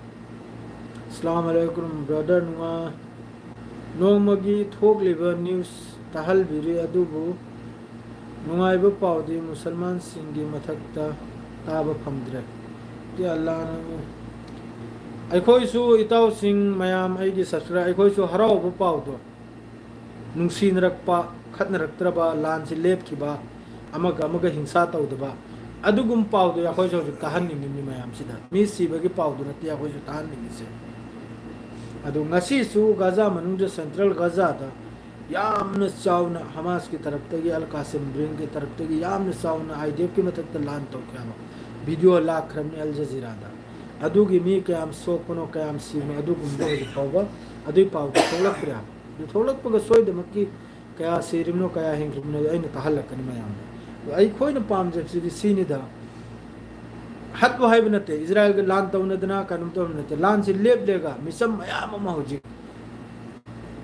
ꯑꯁꯂꯥꯝ ꯑꯂꯩꯀꯨꯝ brother, ꯅꯨꯡꯉꯥꯏ-, ꯅꯣꯡꯃꯒꯤ ꯊꯣꯛꯂꯤꯕ news ꯇꯥꯍꯜꯕꯤꯔꯤ, ꯑꯗꯨꯕꯨ ꯅꯨꯡꯉꯥꯏꯕ ꯄꯥꯎꯗꯤ ꯃꯨꯁꯜꯃꯥꯟꯁꯤꯡꯒꯤ ꯃꯊꯛꯇ ꯇꯥꯕ ꯐꯪꯗ꯭ꯔꯦ꯫ ꯇꯤ ꯑꯜꯂꯥꯅ-, ꯑꯩꯈꯣꯏꯁꯨ ꯏꯇꯥꯎꯁꯤꯡ ꯃꯌꯥꯝ, ꯑꯩꯒꯤ subscribe, ꯑꯩꯈꯣꯏꯁꯨ ꯍꯔꯥꯎꯕ ꯄꯥꯎꯗꯣ, ꯅꯨꯡꯁꯤꯅꯔꯛꯄ, ꯈꯠꯅꯔꯛꯇ꯭ꯔꯕ, ꯂꯥꯟꯁꯤ ꯂꯦꯞꯈꯤꯕ, ꯑꯃꯒ ꯑꯃꯒ ꯍꯤꯡꯁꯥ ꯇꯧꯗꯕ, ꯑꯗꯨꯒꯨꯝꯕ ꯄꯥꯎꯗꯣ ꯑꯩꯈꯣꯏꯁꯨ ꯍꯧꯖꯤꯛ ꯇꯥꯍꯟꯅꯤꯡꯉꯤꯕꯅꯤ ꯃꯌꯥꯝꯁꯤꯗ꯫ ꯃꯤ ꯁꯤꯕꯒꯤ ꯄꯥꯎꯗꯨ ꯅꯠꯇꯦ ꯑꯩꯈꯣꯏꯁꯨ ꯇꯥꯍꯟꯅꯤꯡꯉꯤꯁꯦ꯫ ꯑꯗꯨ ꯉꯁꯤꯁꯨ ꯒꯥꯖꯥ ꯃꯅꯨꯡꯗ, central ꯒꯥꯖꯥꯗ ꯌꯥꯝꯅ ꯆꯥꯎꯅ ꯍꯃꯥꯁꯀꯤ ꯇꯔꯞꯇꯒꯤ, ꯑꯜ ꯀꯥꯁꯤꯝ ꯋꯤꯡꯒꯤ ꯇꯔꯞꯇꯒꯤ ꯌꯥꯝꯅ ꯆꯥꯎꯅ IDFꯀꯤ ꯃꯊꯛꯇ ꯂꯥꯟ ꯇꯧꯈ꯭ꯔꯦ ꯍꯥꯏꯕ꯫ Video ꯂꯥꯛꯈ꯭ꯔꯕꯅꯤ ꯑꯜ ꯖꯖꯤꯔꯥꯗ꯫ ꯑꯗꯨꯒꯤ ꯃꯤ ꯀꯌꯥꯝ ꯁꯣꯛꯄꯅꯣ, ꯀꯌꯥꯝ ꯁꯤꯕꯅꯣ, ꯑꯗꯨꯒꯨꯝꯕꯗꯣ ꯍꯧꯖꯤꯛ ꯐꯥꯎꯕ ꯑꯗꯨꯒꯤ ꯄꯥꯎꯗꯨ ꯊꯣꯛꯂꯛꯇ꯭ꯔꯦ ꯍꯥꯏꯕ꯫ ꯑꯗꯨ ꯊꯣꯛꯂꯛꯄꯒ ꯁꯣꯏꯗꯃꯛꯀꯤ ꯀꯌꯥ ꯁꯤꯔꯤꯕꯅꯣ, ꯀꯌꯥ ꯍꯤꯡꯈ꯭ꯔꯤꯕꯅꯣ ꯑꯩꯅ ꯇꯥꯍꯜꯂꯛꯀꯅꯤ ꯃꯌꯥꯝꯗ꯫ ꯑꯗꯣ ꯑꯩꯈꯣꯏꯅ ꯄꯥꯝꯖꯕꯁꯤꯗꯤ ꯁꯤꯅꯤꯗ, ꯍꯠꯂꯨ ꯍꯥꯏꯕ ꯅꯠꯇꯦ, ꯏꯖꯔꯥꯏꯜꯒ ꯂꯥꯟ ꯇꯧꯅꯗꯅ ꯀꯩꯅꯣꯝ ꯇꯧꯅ ꯅꯠꯇꯦ, ꯂꯥꯟꯁꯤ ꯂꯦꯞꯂꯦꯒ ꯃꯤꯆꯝ ꯃꯌꯥꯝ ꯑꯃ ꯍꯧꯖꯤꯛ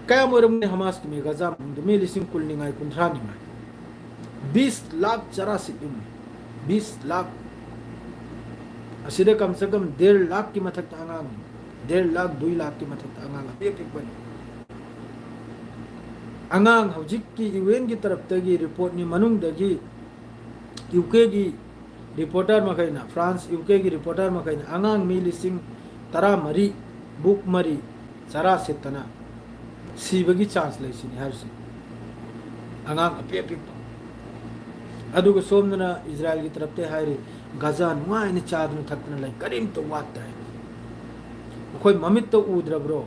ꯀꯌꯥꯝ ꯑꯣꯏꯔꯝꯒꯅꯤ ꯍꯃꯥꯁꯀꯤ ꯃꯤ ꯒꯥꯖꯥ ꯃꯅꯨꯡꯗ ꯃꯤ ꯂꯤꯁꯤꯡ ꯀꯨꯟꯅꯤꯉꯥꯏ, ꯀꯨꯟꯊ꯭ꯔꯥꯅꯤꯉꯥꯏ, ꯕꯤꯁ ꯂꯥꯈ ꯆꯔꯥ ꯁꯤꯠꯂꯤꯕꯅꯤ, ꯕꯤꯁ ꯂꯥꯈ꯫ ꯑꯁꯤꯗ ꯀꯝ ꯁꯦ ꯀꯝ ꯗꯦꯔ ꯂꯥꯈꯀꯤ ꯃꯊꯛꯇ ꯑꯉꯥꯡꯅꯤ, ꯗꯦꯔ ꯂꯥꯈ, ꯗꯨꯏ ꯂꯥꯈꯀꯤ ꯃꯊꯛꯇ ꯑꯉꯥꯡ ꯑꯄꯤꯛ ꯑꯄꯤꯛꯄꯅꯤ꯫ ꯑꯉꯥꯡ ꯍꯧꯖꯤꯛꯀꯤ UNꯒꯤ ꯇꯔꯞꯇꯒꯤ reportꯅꯤ, ꯃꯅꯨꯡꯗꯒꯤ UKꯒꯤ reporter ꯃꯈꯩꯅ, France UKꯒꯤ reporter ꯃꯈꯩꯅ ꯑꯉꯥꯡ ꯃꯤ ꯂꯤꯁꯤꯡ ꯇꯔꯥꯃꯔꯤ, ꯕꯨꯛ ꯃꯔꯤ ꯆꯔꯥ ꯁꯤꯠꯇꯅ ꯁꯤꯕꯒꯤ chance ꯂꯩꯁꯤꯅꯤ ꯍꯥꯏꯔꯤꯁꯤ, ꯑꯉꯥꯡ ꯑꯄꯤꯛ ꯑꯄꯤꯛꯄ꯫ ꯑꯗꯨꯒ ꯁꯣꯝꯗꯅ ꯏꯖꯔꯥꯏꯜꯒꯤ ꯇꯔꯞꯇ ꯍꯥꯏꯔꯤ, ꯒꯥꯖꯥ ꯅꯨꯡꯉꯥꯏꯅ ꯆꯥꯗꯨꯅ ꯊꯛꯇꯨꯅ ꯂꯩ, ꯀꯔꯤꯝꯇ ꯋꯥꯠꯇꯦ꯫ ꯃꯈꯣꯏ ꯃꯃꯤꯠꯇ ꯎꯗ꯭ꯔꯕ꯭ꯔꯣ?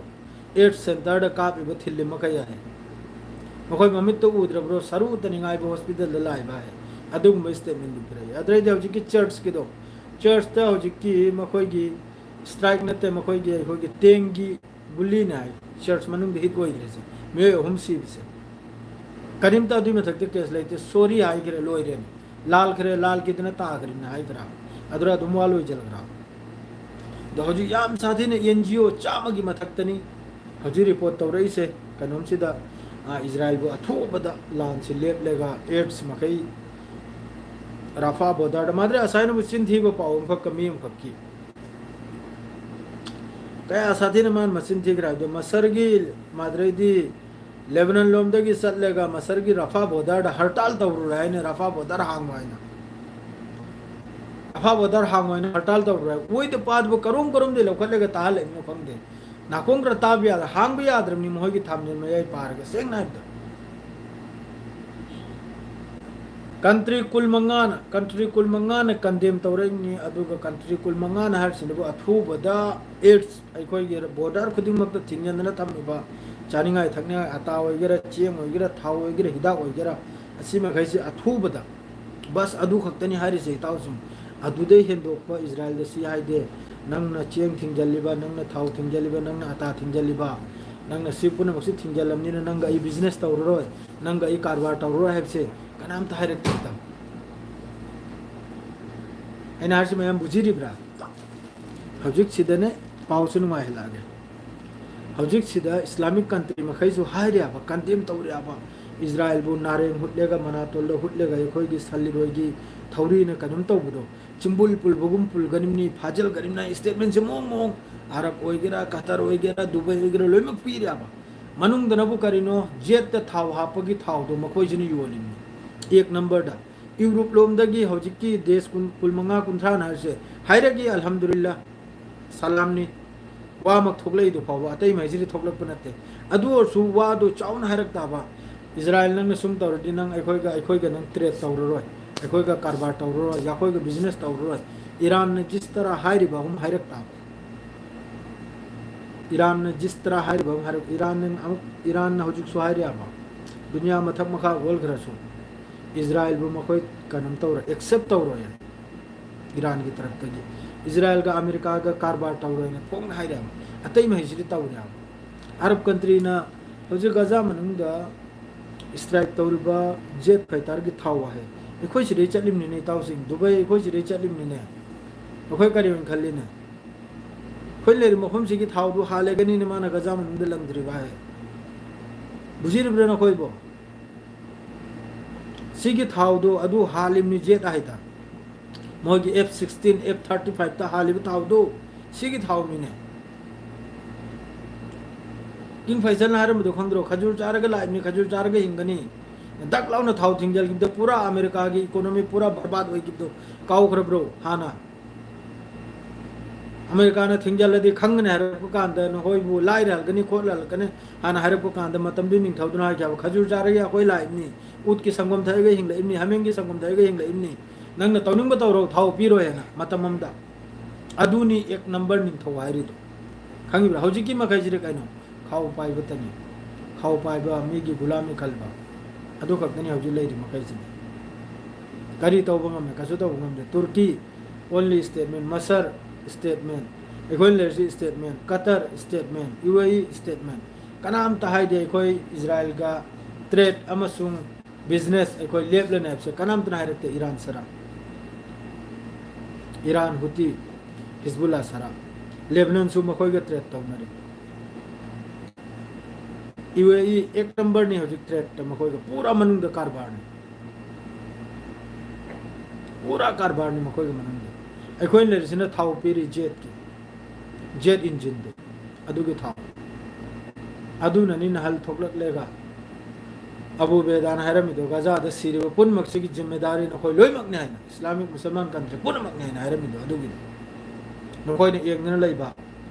AIDS centreꯗ ꯀꯥꯞꯄꯤꯕ ꯊꯤꯜꯂꯤ ꯃꯈꯩ ꯍꯥꯏ꯫ ꯃꯈꯣꯏ ꯃꯃꯤꯠꯇ ꯎꯗ꯭ꯔꯕ꯭ꯔꯣ? ꯁꯔꯨ ꯎꯠꯇꯅꯤꯡꯉꯥꯏꯕ hospitalꯗ ꯂꯥꯛꯏꯕ ꯍꯥꯏ꯫ ꯑꯗꯨꯒꯨꯝꯕ statementꯗꯨ ꯄꯤꯔꯛꯏ꯫ ꯑꯗꯨꯗꯩꯗꯤ ꯍꯧꯖꯤꯛꯀꯤ churchꯀꯤꯗꯣ, churchꯇ ꯍꯧꯖꯤꯛꯀꯤ ꯃꯈꯣꯏꯒꯤ strike ꯅꯠꯇꯦ, ꯃꯈꯣꯏꯒꯤ, ꯑꯩꯈꯣꯏꯒꯤ ꯇꯦꯡꯒꯤ ꯒꯨꯂꯤꯅꯦ ꯍꯥꯏ꯫ Church ꯃꯅꯨꯡꯗ hit ꯑꯣꯏꯈ꯭ꯔꯤꯁꯦ, ꯃꯤꯑꯣꯏ ꯑꯍꯨꯝ ꯁꯤꯕꯁꯦ꯫ ꯀꯔꯤꯝꯇ ꯑꯗꯨꯒꯤ ꯃꯊꯛꯇ case ꯂꯩꯇꯦ꯫ Sorry ꯍꯥꯏꯈ꯭ꯔꯦ, ꯂꯣꯏꯔꯦꯅꯦ꯫ ꯂꯥꯜꯈ꯭ꯔꯦ, ꯂꯥꯜꯈꯤꯗꯅ ꯇꯥꯈ꯭ꯔꯦꯅ ꯍꯥꯏꯗ꯭ꯔꯥ? ꯑꯗꯨꯔ ꯑꯗꯨꯝ ꯋꯥ ꯂꯣꯏꯁꯤꯜꯂꯒ꯭ꯔꯥ? ꯑꯗꯣ ꯍꯧꯖꯤꯛ ꯌꯥꯝ ꯁꯥꯊꯤꯅ ꯑꯦꯟ ꯖꯤ ꯑꯣ ꯆꯥꯝꯃꯒꯤ ꯃꯊꯛꯇꯅꯤ ꯍꯧꯖꯤꯛ ꯔꯤꯄꯣꯔꯠ ꯇꯧꯔꯛꯏꯁꯦ꯫ ꯀꯩꯅꯣꯝꯁꯤꯗ, ꯑ, ꯏꯖꯔꯥꯏꯜꯕꯨ ꯑꯊꯨꯕꯗ ꯂꯥꯟꯁꯤ ꯂꯦꯞꯂꯒ ꯑꯦꯗꯁ ꯃꯈꯩ ꯔꯥꯐꯥ ꯕꯣꯔꯗꯔꯗ, ꯃꯥꯗ꯭ꯔꯦ ꯑꯁꯥꯏꯅꯕꯨ ꯆꯤꯟ ꯊꯤꯕ ꯄꯥꯎ ꯑꯃꯈꯛꯀ ꯃꯤ ꯑꯃꯈꯛꯀꯤ ꯀꯌꯥ ꯁꯥꯊꯤꯅ ꯃꯥꯅ ꯃꯆꯤꯟ ꯊꯤꯈ꯭ꯔꯦ ꯍꯥꯏꯕꯗꯣ, ꯃꯁꯔꯒꯤ ꯃꯥꯗ꯭ꯔꯦꯗꯤ ꯂꯦꯕꯅꯟ ꯂꯣꯝꯗꯒꯤ ꯆꯠꯂꯒ ꯃꯁꯔꯒꯤ ꯔꯥꯐꯥ ꯕꯣꯔꯗꯔꯗ ꯍꯔꯇꯥꯜ ꯇꯧꯔꯨꯔꯦ ꯍꯥꯏꯅ, ꯔꯥꯐꯥ ꯕꯣꯔꯗꯔ ꯍꯥꯡꯉꯣ ꯍꯥꯏꯅ꯫ ꯔꯥꯐꯥ ꯕꯣꯔꯗꯔ ꯍꯥꯡꯉꯣ ꯍꯥꯏꯅ ꯍꯔꯇꯥꯜ ꯇꯧꯔꯨꯔꯦ꯫ ꯑꯣꯏꯗ ꯄꯥꯗꯕ ꯀꯔꯣꯝ ꯀꯔꯣꯝꯗꯒꯤ ꯂꯧꯈꯠꯂꯒ ꯇꯥꯍꯜꯂꯛꯏꯅꯣ ꯈꯪꯗꯦ꯫ ꯅꯥꯀꯣꯡ ꯈꯔ ꯇꯥꯕ ꯌꯥꯗ꯭ꯔꯥ? ꯍꯥꯡꯕ ꯌꯥꯗ꯭ꯔꯕꯅꯤ ꯃꯈꯣꯏꯒꯤ ꯊꯥꯝꯖꯤꯟ ꯃꯌꯥꯏ ꯄꯥꯔꯒ, ꯁꯦꯡꯅ ꯍꯥꯏꯕꯗ꯫ ꯀꯟꯇ꯭ꯔꯤ ꯀꯨꯟ ꯃꯉꯥꯅ, ꯀꯟꯇ꯭ꯔꯤ ꯀꯨꯟ ꯃꯉꯥꯅ ꯀꯟꯗꯦꯝ ꯇꯧꯔꯛꯏꯅꯤ, ꯑꯗꯨꯒ ꯀꯟꯇ꯭ꯔꯤ ꯀꯨꯟ ꯃꯉꯥꯅ ꯍꯥꯏꯔꯤꯁꯤꯅꯕꯨ ꯑꯊꯨꯕꯗ ꯑꯦꯗꯁ ꯑꯩꯈꯣꯏꯒꯤ ꯕꯣꯔꯗꯔ ꯈꯨꯗꯤꯡꯃꯛꯇ ꯊꯤꯡꯖꯤꯟꯗꯅ ꯊꯝꯃꯤꯕ ꯆꯥꯅꯤꯡꯉꯥꯏ ꯊꯛꯅꯤꯡꯉꯥꯏ, ꯑꯇꯥ ꯑꯣꯏꯒꯦꯔꯥ, ꯆꯦꯡ ꯑꯣꯏꯒꯦꯔꯥ, ꯊꯥꯎ ꯑꯣꯏꯒꯦꯔꯥ, ꯍꯤꯗꯥꯛ ꯑꯣꯏꯒꯦꯔꯥ, ꯑꯁꯤ ꯃꯈꯩꯁꯤ ꯑꯊꯨꯕꯗ, ꯕꯁ ꯑꯗꯨ ꯈꯛꯇꯅꯤ ꯍꯥꯏꯔꯤꯁꯦ ꯏꯇꯥꯎꯁꯤꯡ, ꯑꯗꯨꯗꯩ ꯍꯦꯟꯗꯣꯛꯄ ꯏꯖꯔꯥꯏꯜꯗ ꯁꯤ ꯍꯥꯏꯗꯦ꯫ ꯅꯪꯅ ꯆꯦꯡ ꯊꯤꯡꯖꯤꯜꯂꯤꯕ, ꯅꯪꯅ ꯊꯥꯎ ꯊꯤꯡꯖꯤꯜꯂꯤꯕ, ꯅꯪꯅ ꯑꯇꯥ ꯊꯤꯡꯖꯤꯜꯂꯤꯕ, ꯅꯪꯅ ꯁꯤ ꯄꯨꯝꯅꯃꯛꯁꯤ ꯊꯤꯡꯖꯤꯜꯂꯝꯅꯤꯅ ꯅꯪꯒ ꯑꯩ ꯕꯤꯖꯤꯅꯦꯁ ꯇꯧꯔꯔꯣꯏ, ꯅꯪꯒ ꯑꯩ ꯀꯔꯕꯥꯔ ꯇꯧꯔꯔꯣꯏ ꯍꯥꯏꯕꯁꯦ ꯀꯅꯥꯝꯇ ꯍꯥꯏꯔꯛꯇꯦ ꯏꯇꯥꯎ꯫ ꯑꯩꯅ ꯍꯥꯏꯔꯤꯁꯤ ꯃꯌꯥꯝ ꯕꯨꯖꯤꯔꯤꯕ꯭ꯔꯥ? ꯍꯧꯖꯤꯛꯁꯤꯗꯅꯦ ꯄꯥꯎꯁꯦ ꯅꯨꯡꯉꯥꯏꯍꯜꯂꯛꯑꯒꯦ꯫ ꯍꯧꯖꯤꯛꯁꯤꯗ ꯏꯁꯂꯥꯃꯤꯛ ꯀꯟꯇ꯭ꯔꯤ ꯃꯈꯩꯁꯨ ꯍꯥꯏꯔꯤꯑꯕ, ꯀꯟꯗꯦꯝ ꯇꯧꯔꯤꯑꯕ, ꯏꯖꯔꯥꯏꯜꯕꯨ ꯅꯥꯔꯦꯡ ꯍꯨꯠꯂꯒ, ꯃꯅꯥꯇꯣꯜꯗ ꯍꯨꯠꯂꯒ ꯑꯩꯈꯣꯏꯒꯤ ꯁꯟ ꯂꯤꯔꯣꯏꯒꯤ ꯊꯧꯔꯤꯅ ꯀꯩꯅꯣꯝ ꯇꯧꯕꯗꯣ, ꯆꯤꯝꯕꯨꯜ ꯄꯨꯜꯕꯒꯨꯝ ꯄꯨꯜꯒꯅꯤꯝꯅꯤ, ꯐꯥꯖꯤꯜꯒꯅꯤꯝꯅ ꯁ꯭ꯇꯦꯠꯃꯦꯟꯁꯦ ꯃꯑꯣꯡ ꯃꯑꯣꯡ, ꯑꯔꯕ ꯑꯣꯏꯒꯦꯔꯥ, ꯀꯇꯔ ꯑꯣꯏꯒꯦꯔꯥ, ꯗꯨꯕꯥꯏ ꯑꯣꯏꯒꯦꯔꯥ, ꯂꯣꯏꯅꯃꯛ ꯄꯤꯔꯤꯑꯕ꯫ ꯃꯅꯨꯡꯗꯅꯕꯨ ꯀꯔꯤꯅꯣ? ꯖꯦꯠꯇ ꯊꯥꯎ ꯍꯥꯞꯄꯒꯤ ꯊꯥꯎꯗꯣ ꯃꯈꯣꯏꯁꯤꯅ ꯌꯣꯜꯂꯤꯕꯅꯤ ꯑꯦꯛ ꯅꯝꯕꯔꯗ꯫ ꯌꯨꯔꯣꯞ ꯂꯣꯝꯗꯒꯤ ꯍꯧꯖꯤꯛꯀꯤ ꯗꯦꯁ ꯀꯨꯟ, ꯀꯨꯟꯃꯉꯥ, ꯀꯨꯟꯊ꯭ꯔꯥꯅ ꯍꯥꯏꯔꯤꯁꯦ ꯍꯥꯏꯔꯒꯦ, ꯑꯜꯍꯝꯗꯨꯂꯤꯜꯂꯥ, ꯁꯂꯥꯝꯅꯤ꯫ ꯋꯥꯃꯛ ꯊꯣꯛꯂꯛꯏꯗꯨ ꯐꯥꯎꯕ, ꯑꯇꯩ ꯃꯩꯁꯤꯗꯤ ꯊꯣꯛꯂꯛꯄ ꯅꯠꯇꯦ꯫ ꯑꯗꯨ ꯑꯣꯏꯔꯁꯨ ꯋꯥꯗꯨ ꯆꯥꯎꯅ ꯍꯥꯏꯔꯛ ꯇꯥꯕ, ꯏꯖꯔꯥꯏꯜ ꯅꯪꯅ ꯁꯨꯝ ꯇꯧꯔꯗꯤ ꯅꯪ ꯑꯩꯈꯣꯏꯒ, ꯑꯩꯈꯣꯏꯒ ꯅꯪ ꯇ꯭ꯔꯦꯗ ꯇꯧꯔꯔꯣꯏ, ꯑꯩꯈꯣꯏꯒ ꯀꯔꯕꯥꯔ ꯇꯧꯔꯔꯣꯏ, ꯑꯩꯈꯣꯏꯒ ꯕꯤꯖꯤꯅꯦꯁ ꯇꯧꯔꯔꯣꯏ꯫ ꯏꯔꯥꯟꯅ ꯖꯤꯁ ꯇꯔꯥ ꯍꯥꯏꯔꯤꯕ ꯑꯍꯨꯝ ꯍꯥꯏꯔꯛ ꯇꯥꯕ꯫ ꯏꯔꯥꯟꯅ ꯖꯤꯁ ꯇꯔꯥ ꯍꯥꯏꯔꯤꯕ ꯑꯃ ꯍꯥꯏꯔꯛ-, ꯏꯔꯥꯟꯅ ꯑꯃꯨꯛ, ꯏꯔꯥꯟꯅ ꯍꯧꯖꯤꯛꯁꯨ ꯍꯥꯏꯔꯤꯑꯕ, ꯗꯨꯅꯤꯌꯥ ꯃꯊꯛ ꯃꯈꯥ ꯑꯣꯜꯈ꯭ꯔꯁꯨ ꯏꯖꯔꯥꯏꯜꯕꯨ ꯃꯈꯣꯏ ꯀꯩꯅꯣꯝ ꯇꯧꯔꯣꯏ, ꯑꯦꯛꯁꯦꯞ ꯇꯧꯔꯣꯏ ꯏꯔꯥꯟꯒꯤ ꯇꯔꯞꯇꯒꯤ꯫ ꯏꯖꯔꯥꯏꯜꯒ ꯑꯃꯦꯔꯤꯀꯥꯒ ꯀꯔꯕꯥꯔ ꯇꯧꯔꯣꯏꯅ ꯐꯣꯡꯅ ꯍꯥꯏꯔꯦꯕ꯫ ꯑꯇꯩ ꯃꯈꯩꯁꯤꯗꯤ ꯇꯧꯔꯦꯕ꯫ ꯑꯔꯕ ꯀꯟꯇ꯭ꯔꯤꯅ ꯍꯧꯖꯤꯛ ꯒꯖꯥ ꯃꯅꯨꯡꯗ ꯏꯁꯇ꯭ꯔꯥꯏꯛ ꯇꯧꯔꯤꯕ ꯖꯦꯠ ꯐꯥꯏꯇꯔꯒꯤ ꯊꯥꯎ ꯋꯥꯍꯩ, ꯑꯩꯈꯣꯏ ꯁꯤꯗꯩ ꯆꯠꯂꯤꯕꯅꯤꯅꯦ ꯏꯇꯥꯎꯁꯤꯡ, ꯗꯨꯕꯥꯏ ꯑꯩꯈꯣꯏ ꯁꯤꯗꯩ ꯆꯠꯂꯤꯕꯅꯤꯅꯦ꯫ ꯑꯩꯈꯣꯏ ꯀꯔꯤ ꯑꯣꯏꯅ ꯈꯜꯂꯤꯅꯦ? ꯑꯩꯈꯣꯏ ꯂꯩꯔꯤꯕ ꯃꯐꯝꯁꯤꯒꯤ ꯊꯥꯎꯗꯨ ꯍꯥꯜꯂꯒꯅꯤꯅꯦ ꯃꯥꯅ ꯒꯖꯥ ꯃꯅꯨꯡꯗ ꯂꯪꯗ꯭ꯔꯤꯕ ꯍꯥꯏ꯫ ꯕꯨꯖꯤꯔꯤꯕ꯭ꯔꯥ ꯅꯈꯣꯏꯕꯣ? ꯁꯤꯒꯤ ꯊꯥꯎꯗꯣ ꯑꯗꯨ ꯍꯥꯜꯂꯤꯕꯅꯤ ꯖꯦꯠ ꯍꯥꯏꯗ꯫ ꯃꯣꯏꯒꯤ F sixteen, F thirty five ꯇ ꯍꯥꯜꯂꯤꯕ ꯊꯥꯎꯗꯣ ꯁꯤꯒꯤ ꯊꯥꯎꯅꯤꯅꯦ꯫ ꯀꯤꯡ ꯐꯩꯁꯜꯅ ꯍꯥꯏꯔꯝꯕꯗꯣ ꯈꯪꯗ꯭ꯔꯣ? "ꯈꯖꯨꯔ ꯆꯥꯔꯒ ꯂꯥꯛꯏꯕꯅꯤ, ꯈꯖꯨꯔ ꯆꯥꯔꯒ ꯍꯤꯡꯒꯅꯤ"꯫ ꯗꯛ ꯂꯥꯎꯅ ꯊꯥꯎ ꯊꯤꯡꯖꯤꯜꯈꯤꯕꯗ ꯄꯨꯔꯥ ꯑꯃꯦꯔꯤꯀꯥꯒꯤ ꯏꯀꯣꯅꯣꯃꯤ ꯄꯨꯔꯥ ꯕꯔꯕꯥꯗ ꯑꯣꯏꯈꯤꯕꯗꯣ ꯀꯥꯎꯈ꯭ꯔꯕ꯭ꯔꯣ? ꯍꯥꯟꯅ ꯑꯃꯦꯔꯤꯀꯥꯅ ꯊꯤꯡꯖꯤꯜꯂꯗꯤ ꯈꯪꯒꯅꯤ ꯍꯥꯏꯔꯛꯄ ꯀꯥꯟꯗ ꯅꯈꯣꯏꯕꯨ ꯂꯥꯏꯔ ꯍꯜꯂꯛꯀꯅꯤ, ꯈꯣꯠꯂ ꯍꯜꯂꯛꯀꯅꯤ ꯍꯥꯏꯅ ꯍꯥꯏꯔꯛꯄ ꯀꯥꯟꯗ ꯃꯇꯝꯗꯨ ꯅꯤꯡꯊꯧꯗꯨꯅ ꯍꯥꯏꯈꯤ ꯍꯥꯏꯕ, "ꯈꯖꯨꯔ ꯆꯥꯔꯒ ꯑꯩꯈꯣꯏ ꯂꯥꯛꯏꯕꯅꯤ, ꯎꯠꯀꯤ ꯁꯪꯒꯣꯝ ꯊꯛꯑꯒ ꯍꯤꯡꯂꯛꯏꯕꯅꯤ, ꯍꯥꯃꯦꯡꯒꯤ ꯁꯪꯒꯣꯝ ꯊꯛꯑꯒ ꯍꯤꯡꯂꯛꯏꯕꯅꯤ, ꯅꯪꯅ ꯇꯧꯅꯤꯡꯕ ꯇꯧꯔꯣ, ꯊꯥꯎ ꯄꯤꯔꯣꯏ" ꯍꯥꯏꯅ ꯃꯇꯝ ꯑꯃꯗ꯫ ꯑꯗꯨꯅꯤ ꯑꯦꯛ ꯅꯝꯕꯔ ꯅꯤꯡꯊꯧ ꯍꯥꯏꯔꯤꯗꯣ꯫ ꯈꯪꯉꯤꯕ꯭ꯔꯥ? ꯍꯧꯖꯤꯛꯀꯤ ꯃꯈꯩꯁꯤꯗꯤ ꯀꯩꯅꯣ? ꯈꯥꯎ ꯄꯥꯏꯕꯇꯅꯤ꯫ ꯈꯥꯎ ꯄꯥꯏꯕ, ꯃꯤꯒꯤ ꯒꯨꯂꯥꯃꯤ ꯈꯟꯕ, ꯑꯗꯨ ꯈꯛꯇꯅꯤ ꯍꯧꯖꯤꯛ ꯂꯩꯔꯤ ꯃꯈꯩꯁꯤꯗꯤ꯫ ꯀꯔꯤ ꯇꯧꯕ ꯉꯝꯃꯦ? ꯀꯩꯁꯨ ꯇꯧꯕ ꯉꯝꯗꯦ꯫ ꯇꯨꯔꯀꯤ, only statement꯫ ꯃꯁꯔ, statement꯫ ꯑꯩꯈꯣꯏꯅ ꯂꯩꯔꯤꯁꯤ statement꯫ Cutter, statement꯫ UAE, statement꯫ ꯀꯅꯥꯝꯇ ꯍꯥꯏꯗꯦ ꯑꯩꯈꯣꯏ ꯏꯖꯔꯥꯏꯜꯒ trade ꯑꯃꯁꯨꯡ business ꯑꯩꯈꯣꯏ ꯂꯦꯞꯂꯅꯤ ꯍꯥꯏꯕꯁꯦ ꯀꯅꯥꯝꯇꯅ ꯍꯥꯏꯔꯛꯇꯦ꯫ ꯏꯔꯥꯟ ꯁꯔꯥ, ꯏꯔꯥꯟ ꯍꯨꯇꯤ, ꯍꯤꯖꯕꯨꯜꯂꯥ ꯁꯔꯥ, ꯂꯦꯕꯅꯟꯁꯨ ꯃꯈꯣꯏꯒ trade ꯇꯧꯅꯔꯤ꯫ UAE ꯑꯦꯛ ꯅꯝꯕꯔꯅꯤ ꯍꯧꯖꯤꯛ trade ꯇ ꯃꯈꯣꯏꯒ ꯄꯨꯔꯥ ꯃꯅꯨꯡꯗ ꯀꯔꯕꯥꯔꯅꯤ꯫ ꯄꯨꯔꯥ ꯀꯔꯕꯥꯔꯅꯤ ꯃꯈꯣꯏꯒꯤ ꯃꯅꯨꯡꯗ꯫ ꯑꯩꯈꯣꯏꯅ ꯂꯩꯔꯤꯁꯤꯅ ꯊꯥꯎ ꯄꯤꯔꯤ ꯖꯦꯠꯀꯤ, ꯖꯦꯠ ꯏꯟꯖꯤꯟꯗꯨ, ꯑꯗꯨꯒꯤ ꯊꯥꯎ꯫ ꯑꯗꯨꯅꯅꯤ ꯅꯍꯜ ꯊꯣꯛꯂꯛꯂꯦꯒ ꯑꯕꯨ ꯕꯦꯗꯥꯅ ꯍꯥꯏꯔꯝꯃꯤꯗꯣ, "ꯒꯖꯥꯗ ꯁꯤꯔꯤꯕ ꯄꯨꯝꯅꯃꯛꯁꯤꯒꯤ ꯖꯤꯝꯃꯦꯗꯥꯔꯤ ꯅꯈꯣꯏ ꯂꯣꯏꯅꯃꯛꯅꯤ" ꯍꯥꯏꯅ, ꯏꯁꯂꯥꯃꯤꯛ ꯃꯨꯁꯜꯃꯥꯟ ꯀꯟꯇ꯭ꯔꯤ ꯄꯨꯝꯅꯃꯛꯅꯤ ꯍꯥꯏꯅ ꯍꯥꯏꯔꯝꯃꯤꯗꯣ ꯑꯗꯨꯒꯤꯅꯤ꯫ ꯅꯈꯣꯏꯅ ꯌꯦꯡꯗꯅ ꯂꯩꯕ,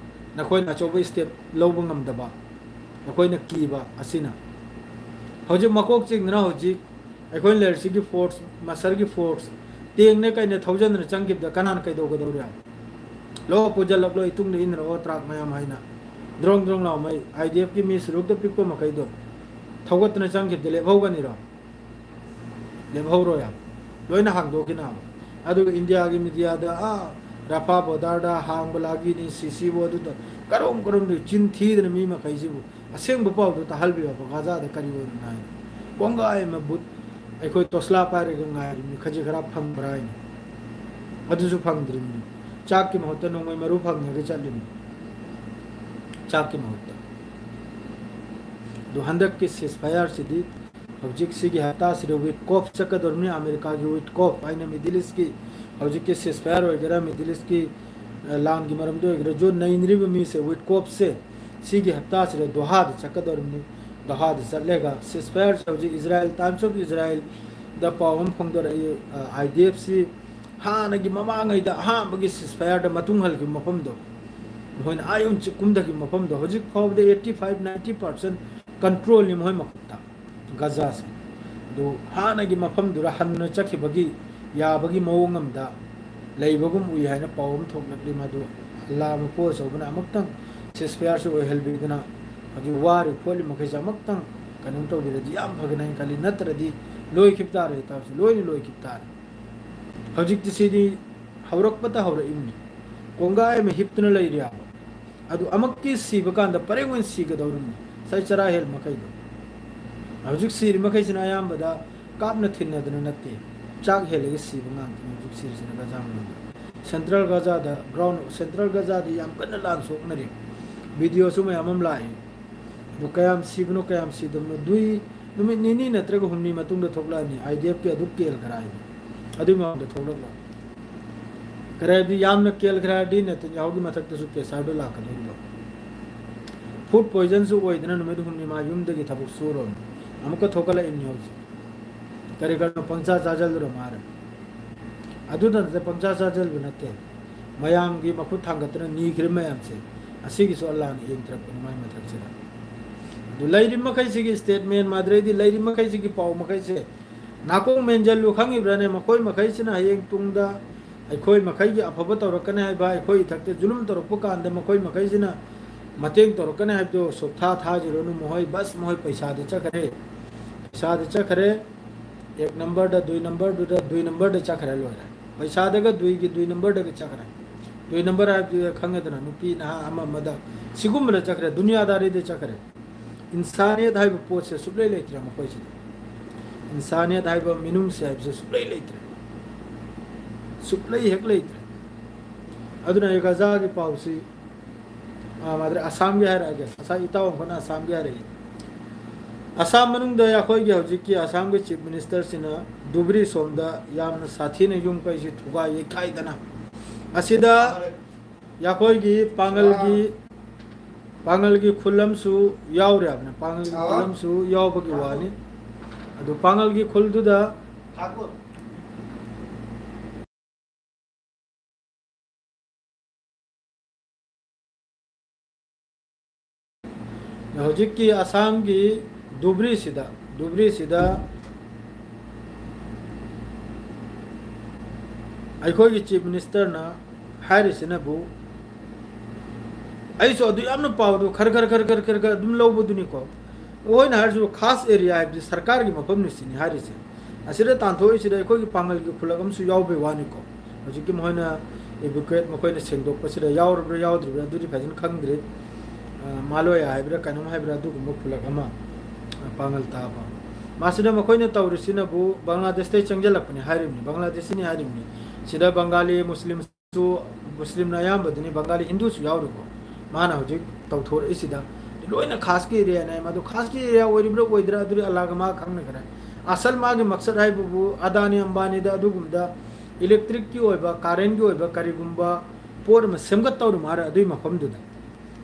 ꯅꯈꯣꯏꯅ ꯑꯆꯧꯕ step ꯂꯧꯕ ꯉꯝꯗꯕ, ꯅꯈꯣꯏꯅ ꯀꯤꯕ ꯑꯁꯤꯅ꯫ ꯍꯧꯖꯤꯛ ꯃꯀꯣꯛ ꯆꯤꯡꯗꯅ ꯍꯧꯖꯤꯛ ꯑꯩꯈꯣꯏꯅ ꯂꯩꯔꯤꯁꯤꯒꯤ force, ꯃꯁꯔꯒꯤ force, ꯇꯦꯡꯅ ꯀꯩꯅ ꯊꯧꯖꯟꯗꯅ ꯆꯪꯈꯤꯕꯗ ꯀꯅꯥꯅ ꯀꯩꯗꯧꯒꯗꯧꯔꯤ? "ꯂꯣ, ꯄꯨꯖꯜꯂꯛꯂꯣ, ꯏꯇꯨꯡꯗ ꯏꯟꯅꯔꯛꯑꯣ, ꯇ꯭ꯔꯥꯛ ꯃꯌꯥꯝ" ꯍꯥꯏꯅ꯫ ꯗ꯭ꯔꯣꯡ ꯗ꯭ꯔꯣꯡ ꯂꯥꯎꯃꯩ IDF ꯀꯤ ꯃꯤ ꯁꯨꯔꯨꯛꯇ ꯄꯤꯛꯄ ꯃꯈꯩꯗꯣ ꯊꯧꯒꯠꯇꯅ ꯆꯪꯈꯤꯕꯗ ꯂꯦꯞꯍꯧꯒꯅꯤꯔꯣ? ꯂꯦꯞꯍꯧꯔꯣꯏ ꯍꯥꯏꯕ꯫ ꯂꯣꯏꯅ ꯍꯥꯡꯗꯣꯛꯈꯤꯅꯕ꯫ ꯑꯗꯨꯒ ꯏꯟꯗꯤꯌꯥꯒꯤ media ꯗ, ꯑꯥ, ꯔꯐꯥ border ꯗ ꯍꯥꯡꯕ ꯂꯥꯒꯤꯅꯤ, ꯁꯤꯁꯤꯕꯨ ꯑꯗꯨꯗ ꯀꯔꯣꯝ ꯀꯔꯣꯝꯗ ꯆꯤꯟ ꯊꯤꯗꯅ ꯃꯤ ꯃꯈꯩꯁꯤꯕꯨ ꯑꯁꯦꯡꯕ ꯄꯥꯎꯗꯨ ꯇꯥꯍꯜꯕꯤꯌꯣꯕ꯫ ꯒꯥꯖꯥꯗ ꯀꯔꯤ ꯑꯣꯏꯔꯤꯕꯅꯣ ꯍꯥꯏꯅ꯫ ꯀꯣꯡꯒꯥꯏ ꯑꯃ ꯕꯨꯠ ꯑꯩꯈꯣꯏ ꯇꯣꯁꯂꯥ ꯄꯥꯏꯔꯒ ꯉꯥꯏꯔꯤꯕꯅꯤ, ꯈꯖꯤꯛ ꯈꯔ ꯐꯪꯕ꯭ꯔꯥ ꯍꯥꯏꯅ꯫ ꯑꯗꯨꯁꯨ ꯐꯪꯗ꯭ꯔꯤꯕꯅꯤ꯫ ꯆꯥꯛꯀꯤ ꯃꯍꯨꯠꯇ ꯅꯣꯡꯃꯩ ꯃꯔꯨ ꯐꯪꯉꯒ ꯆꯠꯂꯤꯕꯅꯤ꯫ ꯆꯥꯛꯀꯤ ꯃꯍꯨꯠꯇ꯫ ꯑꯗꯨ ꯍꯟꯗꯛꯀꯤ ceasefire ꯁꯤꯗꯤ ꯍꯧꯖꯤꯛ ꯁꯤꯒꯤ ꯍꯞꯇꯥꯁꯤꯗ Witkoff ꯆꯠꯀꯗꯧꯔꯤꯕꯅꯤ꯫ ꯑꯃꯦꯔꯤꯀꯥꯒꯤ Witkoff ꯍꯥꯏꯅ Middle East ꯀꯤ ꯍꯧꯖꯤꯛꯀꯤ ceasefire ꯑꯣꯏꯒꯦꯔꯥ, Middle East ꯀꯤ, ꯑ, ꯂꯥꯟꯒꯤ ꯃꯔꯝꯗ ꯑꯣꯏꯒꯦꯔꯥ, ꯖꯣꯟ ꯅꯩꯅꯔꯤꯕ ꯃꯤꯁꯦ Witkoff ꯁꯦ ꯁꯤꯒꯤ ꯍꯞꯇꯥꯁꯤꯗ ꯗꯣꯍꯥꯗ ꯆꯠꯀꯗꯧꯔꯤꯕꯅꯤ꯫ ꯗꯣꯍꯥꯗ ꯆꯠꯂꯒ ceasefire ꯁꯦ ꯍꯧꯖꯤꯛ Israel, Times of Israel ꯗ ꯄꯥꯎ ꯑꯃ ꯐꯣꯡꯗꯣꯔꯛꯏ, ꯑ, IDF ꯁꯤ ꯍꯥꯟꯅꯒꯤ ꯃꯃꯥꯡꯉꯩꯗ ꯑꯍꯥꯟꯕꯒꯤ ceasefire ꯗ ꯃꯇꯨꯡ ꯍꯜꯈꯤꯕ ꯃꯐꯝꯗꯣ, ꯃꯈꯣꯏꯅ ꯑꯥ ꯌꯧꯅ ꯆꯤ-, ꯀꯨꯝꯊꯈꯤꯕ ꯃꯐꯝꯗꯣ, ꯍꯧꯖꯤꯛ ꯐꯥꯎꯕꯗ eighty five, ninety percent control ꯅꯤ ꯃꯈꯣꯏ ꯃꯈꯨꯠꯇ꯫ ꯒꯖꯥꯁꯦ꯫ ꯑꯗꯨ ꯍꯥꯟꯅꯒꯤ ꯃꯐꯝꯗꯨꯗ ꯍꯟꯅ ꯆꯠꯈꯤꯕꯒꯤ ꯌꯥꯕꯒꯤ ꯃꯑꯣꯡ ꯑꯃꯗ ꯂꯩꯕꯒꯨꯝ ꯎꯏ ꯍꯥꯏꯅ ꯄꯥꯎ ꯑꯃ ꯊꯣꯛꯂꯛꯂꯤ꯫ ꯃꯗꯨ ꯑꯜꯂꯥ ꯃꯄꯨ ꯑꯆꯧꯕꯅ ꯑꯃꯨꯛꯇꯪ ceasefire ꯁꯨ ꯑꯣꯏꯍꯜꯕꯤꯗꯨꯅ ꯍꯧꯖꯤꯛ ꯋꯥꯔꯤ ꯈꯣꯠꯂꯤ ꯃꯈꯩꯁꯦ ꯑꯃꯨꯛꯇꯪ ꯀꯩꯅꯣ ꯇꯧꯕꯤꯔꯗꯤ ꯌꯥꯝ ꯐꯒꯅꯤ ꯍꯥꯏꯅ ꯈꯜꯂꯤ꯫ ꯅꯠꯇ꯭ꯔꯗꯤ ꯂꯣꯏꯈꯤꯕ ꯇꯥꯔꯦ, ꯏꯇꯥꯎꯁꯦ, ꯂꯣꯏꯅ ꯂꯣꯏꯈꯤꯕ ꯇꯥꯔꯦ꯫ ꯍꯧꯖꯤꯛꯇꯤ ꯁꯤꯗꯤ ꯍꯧꯔꯛꯄꯗ ꯍꯧꯔꯛꯏꯕꯅꯤ꯫ ꯀꯣꯡꯒꯥꯏ ꯑꯃ ꯍꯤꯞꯇꯨꯅ ꯂꯩꯔꯤ ꯍꯥꯏꯕ꯫ ꯑꯗꯨ ꯑꯃꯨꯛꯀꯤ ꯁꯤꯕ ꯀꯥꯟꯗ ꯄꯔꯦꯡ ꯑꯣꯏꯅ ꯁꯤꯒꯗꯧꯔꯤꯕꯅꯤ, ꯉꯁꯥꯏ ꯆꯔꯥ ꯍꯦꯜ ꯃꯈꯩꯗꯣ꯫ ꯍꯧꯖꯤꯛ ꯁꯤꯔꯤ ꯃꯈꯩꯁꯤꯅ ꯑꯌꯥꯝꯕꯗ ꯀꯥꯞꯅ ꯊꯤꯟꯅꯗꯅ ꯅꯠꯇꯦ, ꯆꯥꯛ ꯍꯦꯜꯂꯒ ꯁꯤꯕ ꯉꯥꯛꯇꯅꯤ ꯍꯧꯖꯤꯛ ꯁꯤꯔꯤꯁꯤꯅ ꯒꯖꯥ ꯃꯅꯨꯡꯗ꯫ Central ꯒꯖꯥꯗ, ground, Central ꯒꯖꯥꯗ ꯌꯥꯝ ꯀꯟꯅ ꯂꯥꯟ ꯁꯣꯛꯅꯔꯤ, video ꯁꯨ ꯃꯌꯥꯝ ꯑꯃ ꯂꯥꯛꯏ꯫ ꯑꯗꯨ ꯀꯌꯥꯝ ꯁꯤꯕꯅꯣ, ꯀꯌꯥꯝ ꯁꯤꯗꯕꯅꯣ, ꯗꯨꯏ ꯅꯨꯃꯤꯠ ꯅꯤꯅꯤ ꯅꯠꯇ꯭ꯔꯒ ꯍꯨꯝꯅꯤ ꯃꯇꯨꯡꯗ ꯊꯣꯛꯂꯛꯑꯅꯤ, IDF ꯀꯤ ꯑꯗꯨ ꯀꯦꯜ ꯈꯔ ꯍꯥꯏꯅꯤ꯫ ꯑꯗꯨꯏ ꯃꯃꯥꯡꯗ ꯊꯣꯛꯂꯛꯂꯣꯏ꯫ ꯀꯔꯤ ꯍꯥꯏꯕꯗꯤ, ꯌꯥꯝꯅ ꯀꯦꯜ ꯈꯔ ꯍꯥꯏꯔꯗꯤ ꯅꯦꯇꯟꯌꯥꯍꯨꯒꯤ ꯃꯊꯛꯇꯁꯨ pressure ꯗꯣ ꯂꯥꯛꯀꯗꯣꯏꯅꯤꯗꯣ꯫ Food poison ꯁꯨ ꯑꯣꯏꯗꯅ ꯅꯨꯃꯤꯠ ꯍꯨꯝꯅꯤ ꯃꯥ ꯌꯨꯝꯗꯒꯤ ꯊꯕꯛ ꯁꯨꯔꯣꯅ ꯑꯃꯨꯛꯀ ꯊꯣꯛꯀꯠꯂꯛꯏꯕꯅꯤ ꯍꯧꯖꯤꯛ꯫ ꯀꯔꯤ ꯀꯔꯤꯅꯣ ꯄꯪꯆꯥ ꯆꯥꯁꯤꯜꯂꯨꯔ ꯃꯥꯔꯦ꯫ ꯑꯗꯨꯗ ꯅꯠꯇꯦ, ꯄꯪꯆꯥ ꯆꯥꯁꯤꯜꯂꯨ ꯅꯠꯇꯦ, ꯃꯌꯥꯝꯒꯤ ꯃꯈꯨꯠ ꯊꯥꯡꯒꯠꯇꯅ ꯅꯤꯈ꯭ꯔꯤꯕ ꯃꯌꯥꯝꯁꯦ, ꯑꯁꯤꯒꯤꯁꯨ ꯑꯜꯂꯥꯅ ꯌꯦꯡꯊꯔꯛꯄꯅꯤ ꯃꯥꯏ ꯃꯊꯛꯁꯤꯗ꯫ ꯑꯗꯨ ꯂꯩꯔꯤꯕ ꯃꯈꯩꯁꯤꯒꯤ statement ꯃꯥꯗ꯭ꯔꯦꯗꯤ, ꯂꯩꯔꯤꯕ ꯃꯈꯩꯁꯤꯒꯤ ꯄꯥꯎ ꯃꯈꯩꯁꯦ ꯅꯥꯀꯣꯡ ꯃꯦꯟꯖꯜꯂꯨ ꯈꯪꯉꯤꯕ꯭ꯔꯥꯅꯦ? ꯃꯈꯣꯏ ꯃꯈꯩꯁꯤꯅ ꯍꯌꯦꯡ ꯇꯨꯡꯗ ꯑꯩꯈꯣꯏ ꯃꯈꯩꯒꯤ ꯑꯐꯕ ꯇꯧꯔꯛꯀꯅꯤ ꯍꯥꯏꯕ, ꯑꯩꯈꯣꯏ ꯏꯊꯛꯇ ꯖꯨꯂꯨꯝ ꯇꯧꯔꯛꯄ ꯀꯥꯟꯗ ꯃꯈꯣꯏ ꯃꯈꯩꯁꯤꯅ ꯃꯇꯦꯡ ꯇꯧꯔꯛꯀꯅꯤ ꯍꯥꯏꯕꯗꯨ ꯁꯨꯛꯊꯥ ꯊꯥꯖꯔꯨꯅꯨ꯫ ꯃꯈꯣꯏ ꯕꯁ, ꯃꯈꯣꯏ ꯄꯩꯁꯥꯗ ꯆꯠꯈ꯭ꯔꯦ, ꯄꯩꯁꯥꯗ ꯆꯠꯈ꯭ꯔꯦ꯫ ꯑꯦꯛ ꯅꯝꯕꯔꯗ, ꯗꯨꯏ ꯅꯝꯕꯔꯗꯨꯗ, ꯗꯨꯏ ꯅꯝꯕꯔꯗ ꯆꯠꯈ꯭ꯔꯦ, ꯂꯣꯏꯔꯦ꯫ ꯄꯩꯁꯥꯗꯒ ꯗꯨꯏꯒꯤ ꯗꯨꯏ ꯅꯝꯕꯔꯗꯒ ꯆꯠꯈ꯭ꯔꯦ꯫ ꯗꯨꯏ ꯅꯝꯕꯔ ꯍꯥꯏꯕꯗꯨ ꯈꯪꯉꯦꯗꯅ, ꯅꯨꯄꯤ ꯅꯍꯥ ꯑꯃ ꯑꯃꯗ ꯁꯤꯒꯨꯝꯕꯗ ꯆꯠꯈ꯭ꯔꯦ, ꯗꯨꯅꯤꯌꯥꯗꯥꯔꯤꯗ ꯆꯠꯈ꯭ꯔꯦ꯫ ꯏꯟꯁꯥꯅꯤꯌꯠ ꯍꯥꯏꯕ ꯄꯣꯠꯁꯦ ꯁꯨꯛꯂꯩ ꯂꯩꯇ꯭ꯔꯦ ꯃꯈꯣꯏꯁꯤꯗ꯫ ꯏꯟꯁꯥꯅꯤꯌꯠ ꯍꯥꯏꯕ ꯃꯤꯅꯨꯡꯁꯤ ꯍꯥꯏꯕꯁꯦ ꯁꯨꯛꯂꯩ ꯂꯩꯇ꯭ꯔꯦ, ꯁꯨꯛꯂꯩ ꯍꯦꯛ ꯂꯩꯇ꯭ꯔꯦ꯫ ꯑꯗꯨꯅ ꯑꯩ ꯒꯖꯥꯒꯤ ꯄꯥꯎꯁꯤ, ꯑ, ꯃꯥꯗ꯭ꯔꯦ, ꯑꯁꯥꯝꯒꯤ ꯍꯥꯏꯔꯛꯑꯒꯦ꯫ ꯉꯁꯥꯏ ꯏꯇꯥꯎ ꯑꯃꯈꯛꯅ ꯑꯁꯥꯝꯒꯤ ꯍꯥꯏꯔꯛꯏ꯫ ꯑꯁꯥꯝ ꯃꯅꯨꯡꯗ ꯑꯩꯈꯣꯏꯒꯤ ꯍꯧꯖꯤꯛꯀꯤ ꯑꯁꯥꯝꯒꯤ ꯆꯤꯐ ꯃꯤꯅꯤꯁꯇꯔꯁꯤꯅ ꯙꯨꯕ꯭ꯔꯤ ꯁꯣꯝꯗ ꯌꯥꯝꯅ ꯁꯥꯊꯤꯅ ꯌꯨꯝ ꯀꯩꯁꯤ ꯊꯨꯒꯥꯏ ꯌꯩꯈꯥꯏꯗꯅ, ꯑꯁꯤꯗ ꯑꯩꯈꯣꯏꯒꯤ ꯄꯥꯡꯒꯜꯒꯤ, ꯄꯥꯡꯒꯜꯒꯤ ꯈꯨꯜ ꯑꯃꯁꯨ ꯌꯥꯎꯔꯦ ꯍꯥꯏꯕꯅꯤ, ꯄꯥꯡꯒꯜꯒꯤ ꯈꯨꯜ ꯑꯃꯁꯨ ꯌꯥꯎꯕꯒꯤ ꯋꯥꯅꯤ꯫ ꯑꯗꯨ ꯄꯥꯡꯒꯜꯒꯤ ꯈꯨꯜꯗꯨꯗ ꯍꯧꯖꯤꯛꯀꯤ ꯑꯁꯥꯝꯒꯤ ꯙꯨꯕ꯭ꯔꯤꯁꯤꯗ, ꯙꯨꯕ꯭ꯔꯤꯁꯤꯗ ꯑꯩꯈꯣꯏꯒꯤ ꯆꯤꯐ ꯃꯤꯅꯤꯁꯇꯔꯅ ꯍꯥꯏꯔꯤꯁꯤꯅꯕꯨ, ꯑꯩꯁꯨ ꯑꯗꯨ ꯌꯥꯝꯅ ꯄꯥꯎꯗꯣ ꯈꯔ ꯈꯔ ꯈꯔ ꯈꯔ ꯈꯔ ꯈꯔ ꯑꯗꯨꯝ ꯂꯧꯕꯗꯨꯅꯤꯀꯣ꯫ ꯃꯈꯣꯏꯅ ꯍꯥꯏꯔꯤꯁꯤꯕꯨ ꯈꯥꯁ ꯑꯦꯔꯤꯌꯥ ꯍꯥꯏꯕꯗꯤ ꯁꯔꯀꯥꯔꯒꯤ ꯃꯐꯝꯅꯤ ꯁꯤꯅꯤ ꯍꯥꯏꯔꯤꯁꯦ꯫ ꯑꯁꯤꯗ ꯇꯥꯟꯊꯣꯛꯏꯁꯤꯗ ꯑꯩꯈꯣꯏꯒꯤ ꯄꯥꯡꯒꯜꯒꯤ ꯈꯨꯜꯂꯛ ꯑꯃꯁꯨ ꯌꯥꯎꯕꯩ ꯋꯥꯅꯤꯀꯣ꯫ ꯍꯧꯖꯤꯛꯀꯤ ꯃꯈꯣꯏꯅ ꯑꯦꯗꯚꯣꯀꯦꯠ ꯃꯈꯣꯏꯅ ꯁꯦꯡꯗꯣꯛꯄꯁꯤꯗ ꯌꯥꯎꯔꯕ꯭ꯔꯥ ꯌꯥꯎꯗ꯭ꯔꯤꯕ꯭ꯔꯥ ꯑꯗꯨꯗꯤ ꯐꯖꯅ ꯈꯪꯗ꯭ꯔꯤ꯫ ꯑ, ꯃꯥꯂꯣꯌꯥ ꯍꯥꯏꯕ꯭ꯔꯥ ꯀꯩꯅꯣꯝ ꯍꯥꯏꯕ꯭ꯔꯥ, ꯑꯗꯨꯒꯨꯝꯕ ꯈꯨꯜꯂꯛ ꯑꯃ, ꯑ, ꯄꯥꯡꯒꯜ ꯇꯥꯕ꯫ ꯃꯁꯤꯗ ꯃꯈꯣꯏꯅ ꯇꯧꯔꯤꯁꯤꯅꯕꯨ ꯕꯪꯒ꯭ꯂꯥꯗꯦꯁꯇꯩ ꯆꯪꯁꯤꯜꯂꯛꯄꯅꯤ ꯍꯥꯏꯔꯤꯕꯅꯤ, ꯕꯪꯒ꯭ꯂꯥꯗꯦꯁꯤꯅꯤ ꯍꯥꯏꯔꯤꯕꯅꯤ꯫ ꯁꯤꯗ ꯕꯪꯒꯥꯂꯤ, ꯃꯨꯁꯂꯤꯝꯁꯨ, ꯃꯨꯁꯂꯤꯝꯅ ꯑꯌꯥꯝꯕꯗꯨꯅꯤ, ꯕꯪꯒꯥꯂꯤ ꯍꯤꯟꯗꯨꯁꯨ ꯌꯥꯎꯔꯤꯀꯣ꯫ ꯃꯥꯅ ꯍꯧꯖꯤꯛ ꯇꯧꯊꯣꯔꯛꯏꯁꯤꯗ ꯂꯣꯏꯅ ꯈꯥꯁꯀꯤ ꯑꯦꯔꯤꯌꯥꯅꯦ꯫ ꯃꯗꯨ ꯈꯥꯁꯀꯤ ꯑꯦꯔꯤꯌꯥ ꯑꯣꯏꯔꯤꯕ꯭ꯔꯥ ꯑꯣꯏꯗ꯭ꯔꯥ ꯑꯗꯨꯗꯤ ꯑꯜꯂꯥꯒ ꯃꯥ ꯈꯪꯅꯈ꯭ꯔꯦ꯫ ꯑꯁꯜ ꯃꯥꯒꯤ ꯃꯛꯁꯠ ꯍꯥꯏꯕꯕꯨ ꯑꯗꯥꯅꯤ ꯑꯝꯕꯥꯅꯤꯗ ꯑꯗꯨꯒꯨꯝꯕꯗ ꯏꯂꯦꯛꯇ꯭ꯔꯤꯛꯀꯤ ꯑꯣꯏꯕ, ꯀꯥꯔꯦꯟꯒꯤ ꯑꯣꯏꯕ ꯀꯔꯤꯒꯨꯝꯕ ꯄꯣꯠ ꯑꯃ ꯁꯦꯝꯒꯠꯇꯧꯔꯤ ꯃꯥꯔꯦ ꯑꯗꯨꯒꯤ ꯃꯐꯝꯗꯨꯗ꯫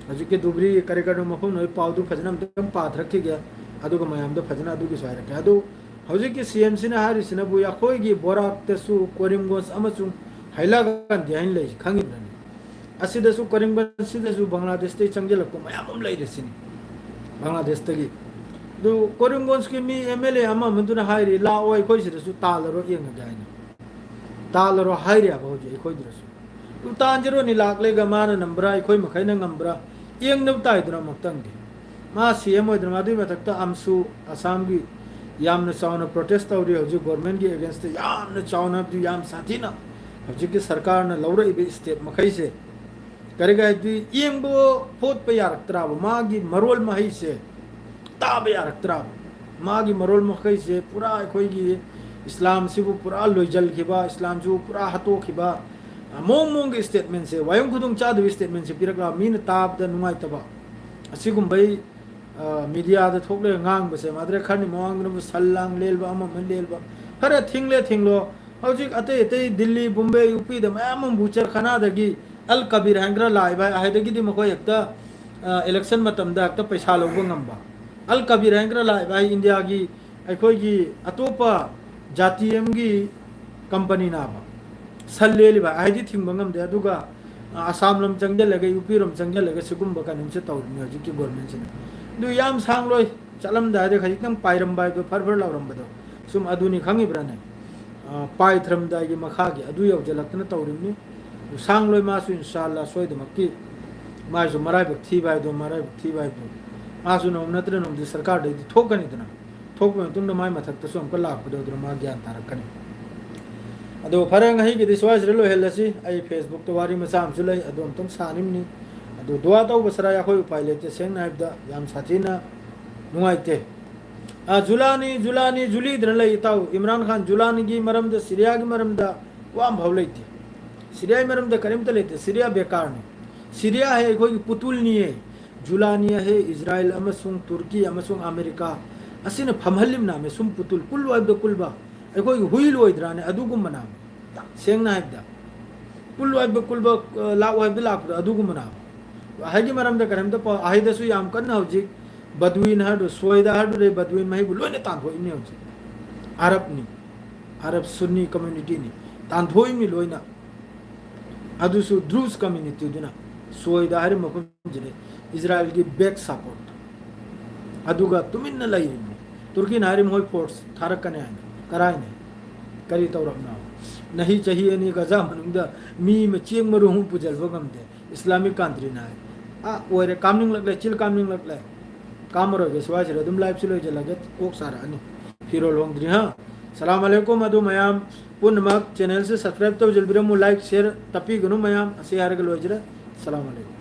ꯍꯧꯖꯤꯛꯀꯤ ꯙꯨꯕ꯭ꯔꯤ ꯀꯔꯤ ꯀꯔꯤꯅꯣ ꯃꯐꯝꯗꯨꯒꯤ ꯄꯥꯎꯗꯨ ꯐꯖꯅ ꯑꯝꯇꯪ ꯄꯥꯊꯔꯛꯈꯤꯒꯦ, ꯑꯗꯨꯒ ꯃꯌꯥꯝꯗ ꯐꯖꯅ ꯑꯗꯨꯒꯤꯁꯨ ꯍꯥꯏꯔꯛꯀꯦ꯫ ꯑꯗꯨ ꯍꯧꯖꯤꯛꯀꯤ ꯁꯤ ꯑꯦꯝ ꯁꯤꯅ ꯍꯥꯏꯔꯤꯁꯤꯅꯕꯨ ꯑꯩꯈꯣꯏꯒꯤ ꯕꯣꯔꯥꯛꯇꯁꯨ ꯀꯣꯔꯤꯝꯒꯣꯟꯖ ꯑꯃꯁꯨꯡ ꯍꯩꯂꯥꯒꯥꯟꯗꯤ ꯍꯥꯏꯅ ꯂꯩ, ꯈꯪꯉꯤꯕ꯭ꯔꯅꯦ? ꯑꯁꯤꯗꯁꯨ ꯀꯣꯔꯤꯝꯒꯟꯖꯁꯤꯗꯁꯨ ꯕꯪꯒ꯭ꯂꯥꯗꯦꯁꯇꯩ ꯆꯪꯁꯤꯜꯂꯛꯄ ꯃꯌꯥꯝ ꯑꯃ ꯂꯩꯔꯦ ꯁꯤꯅꯤ꯫ ꯕꯪꯒ꯭ꯂꯥꯗꯦꯁꯇꯒꯤ꯫ ꯑꯗꯨ ꯀꯣꯔꯤꯝꯒꯣꯟꯖꯀꯤ ꯃꯤ ꯑꯦꯝ ꯑꯦꯜ ꯑꯦ ꯑꯃ ꯑꯃꯗꯨꯅ ꯍꯥꯏꯔꯤ, "ꯂꯥꯛꯑꯣ, ꯑꯩꯈꯣꯏ ꯁꯤꯗꯁꯨ ꯇꯥꯜꯂꯔꯣ ꯌꯦꯡꯉꯒꯦ" ꯍꯥꯏꯅ꯫ ꯇꯥꯜꯂꯔꯣ ꯍꯥꯏꯔꯦꯕ ꯍꯧꯖꯤꯛ ꯑꯩꯈꯣꯏꯗꯨꯗꯁꯨ꯫ ꯑꯗꯨ ꯇꯥꯟꯖꯔꯣꯅꯤ, ꯂꯥꯛꯂꯦꯒ ꯃꯥꯅ ꯅꯝꯕ꯭ꯔꯥ, ꯑꯩꯈꯣꯏ ꯃꯈꯩꯅ ꯉꯝꯕ꯭ꯔꯥ? ꯌꯦꯡꯅꯕ ꯇꯥꯏꯗꯅ ꯑꯃꯨꯛꯇꯪꯗꯤ꯫ ꯃꯥ ꯁꯤ ꯑꯦꯝ ꯑꯣꯏꯗꯅ, ꯑꯗꯨꯒꯤ ꯃꯊꯛꯇ ꯑꯝꯁꯨ ꯑꯁꯥꯝꯒꯤ ꯌꯥꯝꯅ ꯆꯥꯎꯅ ꯄ꯭ꯔꯣꯇꯦꯁ ꯇꯧꯔꯤ ꯍꯧꯖꯤꯛ ꯒꯣꯔꯃꯦꯟꯒꯤ ꯑꯦꯒꯦꯟꯁꯇ, ꯌꯥꯝꯅ ꯆꯥꯎꯅ ꯍꯥꯏꯕꯗꯤ ꯌꯥꯝ ꯁꯥꯊꯤꯅ꯫ ꯍꯧꯖꯤꯛꯀꯤ ꯁꯔꯀꯥꯔꯅ ꯂꯧꯔꯛꯏꯕ ꯁ꯭ꯇꯦꯞ ꯃꯈꯩꯁꯦ ꯀꯔꯤꯒꯤ ꯍꯥꯏꯗꯤ ꯌꯦꯡꯕ ꯈꯣꯠꯄ ꯌꯥꯔꯛꯇ꯭ꯔꯕ? ꯃꯥꯒꯤ ꯃꯔꯣꯜ ꯃꯍꯩꯁꯦ ꯇꯥꯕ ꯌꯥꯔꯛꯇ꯭ꯔꯕ? ꯃꯥꯒꯤ ꯃꯔꯣꯜ ꯃꯈꯩꯁꯦ ꯄꯨꯔꯥ ꯑꯩꯈꯣꯏꯒꯤ ꯏꯁꯂꯥꯝꯁꯤꯕꯨ ꯄꯨꯔꯥ ꯂꯣꯏꯖꯜꯈꯤꯕ, ꯏꯁꯂꯥꯝꯁꯤꯕꯨ ꯄꯨꯔꯥ ꯍꯥꯠꯇꯣꯛꯈꯤꯕ, ꯃꯑꯣꯡ ꯃꯑꯣꯡꯒꯤ statement ꯁꯦ, ꯋꯥꯌꯦꯜ ꯈꯨꯗꯣꯡ ꯆꯥꯗꯕꯒꯤ statement ꯁꯦ ꯄꯤꯔꯛꯂꯒ ꯃꯤꯅ ꯇꯥꯕꯗ ꯅꯨꯡꯉꯥꯏꯇꯕ, ꯑꯁꯤꯒꯨꯝꯕꯩ, ꯑ, media ꯗ ꯊꯣꯛꯂꯒ ꯉꯥꯡꯕꯁꯦ꯫ ꯃꯥꯗ꯭ꯔꯦ ꯈꯔꯅꯤ ꯃꯃꯥꯡꯗꯅꯕꯨ ꯁꯟ ꯂꯥꯡ ꯂꯦꯜꯕ, ꯑꯃ ꯑꯃ ꯂꯦꯜꯕ, ꯈꯔ ꯊꯤꯡꯂꯦ ꯊꯤꯡꯂꯣ꯫ ꯍꯧꯖꯤꯛ ꯑꯇꯩ ꯑꯇꯩ ꯗꯤꯜꯂꯤ, ꯕꯣꯝꯕꯦ, ꯌꯨ ꯄꯤꯗ ꯃꯌꯥꯝ ꯑꯃ ꯕꯨꯆꯔ ꯈꯅꯥꯗꯒꯤ ꯑꯜ ꯀꯕꯤꯔ ꯍꯥꯏꯅ ꯈꯔ ꯂꯥꯛꯏꯕ ꯍꯥꯏ, ꯑꯗꯒꯤꯗꯤ ꯃꯈꯣꯏ ꯍꯦꯛꯇ, ꯑ, election ꯃꯇꯝꯗ ꯍꯦꯛꯇ ꯄꯩꯁꯥ ꯂꯧꯕ ꯉꯝꯕ꯫ ꯑꯜ ꯀꯕꯤꯔ ꯍꯥꯏꯅ ꯈꯔ ꯂꯥꯛꯏꯕ ꯍꯥꯏ, ꯏꯟꯗꯤꯌꯥꯒꯤ ꯑꯩꯈꯣꯏꯒꯤ ꯑꯇꯣꯞꯄ ꯖꯥꯇꯤ ꯑꯃꯒꯤ company ꯅꯥꯕ, ꯁꯟ ꯂꯦꯜꯂꯤꯕ ꯍꯥꯏꯗꯤ ꯊꯤꯡꯕ ꯉꯝꯗꯦ꯫ ꯑꯗꯨꯒ, ꯑ, ꯑꯁꯥꯝ ꯂꯣꯝ ꯆꯪꯁꯤꯜꯂꯒ, ꯌꯨ ꯄꯤ ꯔꯣꯝ ꯆꯪꯁꯤꯜꯂꯒ ꯁꯤꯒꯨꯝꯕ ꯀꯩꯅꯣꯁꯦ ꯇꯧꯔꯤꯕꯅꯤ ꯍꯧꯖꯤꯛꯀꯤ government ꯁꯤꯅ꯫ ꯑꯗꯨ ꯌꯥꯝ ꯁꯥꯡꯂꯣꯏ, ꯆꯠꯂꯝꯗꯥꯏꯗ ꯈꯖꯤꯛꯇꯪ ꯄꯥꯏꯔꯝꯕ ꯍꯥꯏꯗꯣ, ꯐꯔ ꯐꯔ ꯂꯥꯎꯔꯝꯕꯗꯣ, ꯁꯨꯝ ꯑꯗꯨꯅꯤ ꯈꯪꯉꯤꯕ꯭ꯔꯥꯅꯦ? ꯑ, ꯄꯥꯏꯊꯔꯝꯗꯥꯏꯒꯤ ꯃꯈꯥꯒꯤ ꯑꯗꯨ ꯌꯧꯁꯤꯜꯂꯛꯇꯅ ꯇꯧꯔꯤꯕꯅꯤ꯫ ꯑꯗꯨ ꯁꯥꯡꯂꯣꯏ ꯃꯥꯁꯨ ꯏꯟꯁꯥꯜꯂꯥ ꯁꯣꯏꯗꯃꯛꯀꯤ ꯃꯥꯏꯁꯨ ꯃꯔꯥꯏꯕꯛ ꯊꯤꯕ ꯍꯥꯏꯗꯣ, ꯃꯔꯥꯏꯕꯛ ꯊꯤꯕ ꯍꯥꯏꯗꯣ, ꯃꯥꯁꯨ ꯅꯣꯡ ꯅꯠꯇ꯭ꯔ ꯅꯣꯡꯗꯤ ꯁꯔꯀꯥꯔꯗꯩꯗꯤ ꯊꯣꯛꯀꯅꯤꯗꯅ꯫ ꯊꯣꯛꯄ ꯃꯇꯨꯡꯗ ꯃꯥꯏ ꯃꯊꯛꯇꯁꯨ ꯑꯃꯨꯛꯀ ꯂꯥꯛꯄꯗꯣ ꯑꯗꯨꯅ ꯃꯥ ꯒ꯭ꯌꯥꯟ ꯇꯥꯔꯛꯀꯅꯤ꯫ ꯑꯗꯣ ꯐꯔꯦ, ꯉꯁꯤꯒꯤꯗꯤ ꯁ꯭ꯋꯥꯏꯁꯤꯗ ꯂꯣꯏꯍꯜꯂꯁꯤ꯫ ꯑꯩ Facebook ꯇ ꯋꯥꯔꯤ ꯃꯆꯥ ꯑꯃꯁꯨ ꯂꯩ, ꯑꯗꯨ ꯑꯃꯨꯛꯇꯪ ꯁꯥꯅꯤꯡꯅꯤ꯫ ꯑꯗꯣ ꯗꯨꯋꯥ ꯇꯧꯕ ꯁꯔꯥꯏ ꯑꯩꯈꯣꯏ ꯎꯄꯥꯏ ꯂꯩꯇꯦ, ꯁꯦꯡꯅ ꯍꯥꯏꯕꯗ ꯌꯥꯝ ꯁꯥꯊꯤꯅ ꯅꯨꯡꯉꯥꯏꯇꯦ꯫ ꯑ, ꯖꯨꯂꯥꯅꯤ, ꯖꯨꯂꯥꯅꯤ, ꯖꯨꯂꯤꯗꯅ ꯂꯩ ꯏꯇꯥꯎ꯫ ꯏꯝꯔꯥꯟ ꯈꯥꯟ ꯖꯨꯂꯥꯅꯤꯒꯤ ꯃꯔꯝꯗ, ꯁꯤꯔꯤꯌꯥꯒꯤ ꯃꯔꯝꯗ ꯋꯥ ꯑꯃꯐꯥꯎ ꯂꯩꯇꯦ꯫ ꯁꯤꯔꯤꯌꯥꯒꯤ ꯃꯔꯝꯗ ꯀꯔꯤꯝꯇ ꯂꯩꯇꯦ꯫ ꯁꯤꯔꯤꯌꯥ ꯕꯦꯀꯥꯔꯅꯤ꯫ ꯁꯤꯔꯤꯌꯥ ꯍꯥꯏ ꯑꯩꯈꯣꯏꯒꯤ ꯄꯨꯇꯨꯜꯅꯤꯌꯦ꯫ ꯖꯨꯂꯥꯅꯤ ꯍꯥꯏ ꯏꯖꯔꯥꯏꯜ ꯑꯃꯁꯨꯡ ꯇꯨꯔꯀꯤ ꯑꯃꯁꯨꯡ ꯑꯃꯦꯔꯤꯀꯥ ꯑꯁꯤꯅ ꯐꯝꯍꯜꯂꯤꯕꯅꯥꯃꯦ꯫ ꯁꯨꯝ ꯄꯨꯇꯨꯜ, ꯀꯨꯜꯂꯨ ꯍꯥꯏꯕꯗ ꯀꯨꯜꯕ꯫ ꯑꯩꯈꯣꯏꯒꯤ ꯍꯨꯏ ꯂꯣꯏꯗ꯭ꯔꯥꯅꯦ? ꯑꯗꯨꯒꯨꯝꯕꯅꯥꯃꯦ꯫ ꯁꯦꯡꯅ ꯍꯥꯏꯕꯗ, ꯀꯨꯜꯂꯨ ꯍꯥꯏꯕꯗ ꯀꯨꯜꯕ, ꯑ, ꯂꯥꯛꯑꯣ ꯍꯥꯏꯕꯗ ꯂꯥꯛꯄꯗꯣ ꯑꯗꯨꯒꯨꯝꯕꯅꯥꯃꯦ꯫ ꯑꯍꯩꯒꯤ ꯃꯔꯝꯗ ꯀꯔꯤꯝꯇ ꯄꯥꯎ, ꯑꯍꯩꯗꯁꯨ ꯌꯥꯝ ꯀꯟꯅ ꯍꯧꯖꯤꯛ ꯕꯗꯋꯤꯟ ꯍꯥꯏꯔꯗꯨ, ꯁꯣꯏꯗ ꯍꯥꯏꯔꯗꯨ, ꯕꯗꯋꯤꯟ ꯃꯍꯩꯕꯨ ꯂꯣꯏꯅ ꯇꯥꯟꯊꯣꯛꯏꯅꯦ ꯍꯧꯖꯤꯛ꯫ ꯑꯔꯕꯅꯤ, ꯑꯔꯕ ꯁꯨꯟꯅꯤ community ꯅꯤ, ꯇꯥꯟꯊꯣꯛꯏꯃꯤ ꯂꯣꯏꯅ꯫ ꯑꯗꯨꯁꯨ ꯗ꯭ꯔꯨꯖ community ꯗꯨꯅ, ꯁꯣꯏꯗ ꯍꯥꯏꯔꯤꯕ ꯃꯐꯝꯁꯤꯗ ꯏꯖꯔꯥꯏꯜꯒꯤ back support꯫ ꯑꯗꯨꯒ ꯇꯨꯃꯤꯟꯅ ꯂꯩꯔꯤꯕꯅꯤ꯫ ꯇꯨꯔꯀꯤꯅ ꯍꯥꯏꯔꯤꯕ ꯃꯣꯏ force ꯊꯥꯔꯛꯀꯅꯤ ꯍꯥꯏꯅ꯫ ꯀꯔꯥꯏꯅ? ꯀꯔꯤ ꯇꯧꯔꯕꯅꯣ? ꯅꯍꯤ ꯆꯍꯤ ꯑꯅꯤ ꯒꯖꯥ ꯃꯅꯨꯡꯗ ꯃꯤ ꯑꯃ ꯆꯦꯡ ꯃꯔꯨ ꯑꯃ ꯄꯨꯁꯤꯟꯕ ꯉꯝꯗꯦ꯫ Islamic country ꯅ ꯍꯥꯏ꯫ ꯑꯥ, ꯑꯣꯏꯔꯦ, ꯀꯥꯝꯅꯤꯡꯂꯛꯂꯦ, ꯆꯤꯜ ꯀꯥꯝꯅꯤꯡꯂꯛꯂꯦ꯫ ꯀꯥꯝꯃꯔꯣꯏꯒꯦ, ꯁ꯭ꯋꯥꯏꯁꯤꯗ ꯑꯗꯨꯝ live ꯁꯤ ꯂꯣꯏꯁꯤꯜꯂꯒꯦ, ꯀꯣꯛ ꯁꯥꯔꯛꯑꯅꯤ꯫ ꯐꯤꯔꯣꯜ ꯍꯣꯡꯗ꯭ꯔꯤ, ꯍꯥ? ꯁꯂꯥꯝ ꯑꯂꯩꯀꯨꯝ꯫ ꯑꯗꯨ ꯃꯌꯥꯝ ꯄꯨꯝꯅꯃꯛ channel ꯁꯤ subscribe ꯇꯧꯁꯤꯟꯕꯤꯔꯝꯃꯨ, like, share ꯇꯞꯄꯤꯒꯅꯨ ꯃꯌꯥꯝ꯫ ꯑꯁꯤ ꯍꯥꯏꯔꯒ ꯂꯣꯏꯖꯔꯦ꯫ ꯁꯂꯥꯝ ꯑꯂꯩꯀꯨꯝ꯫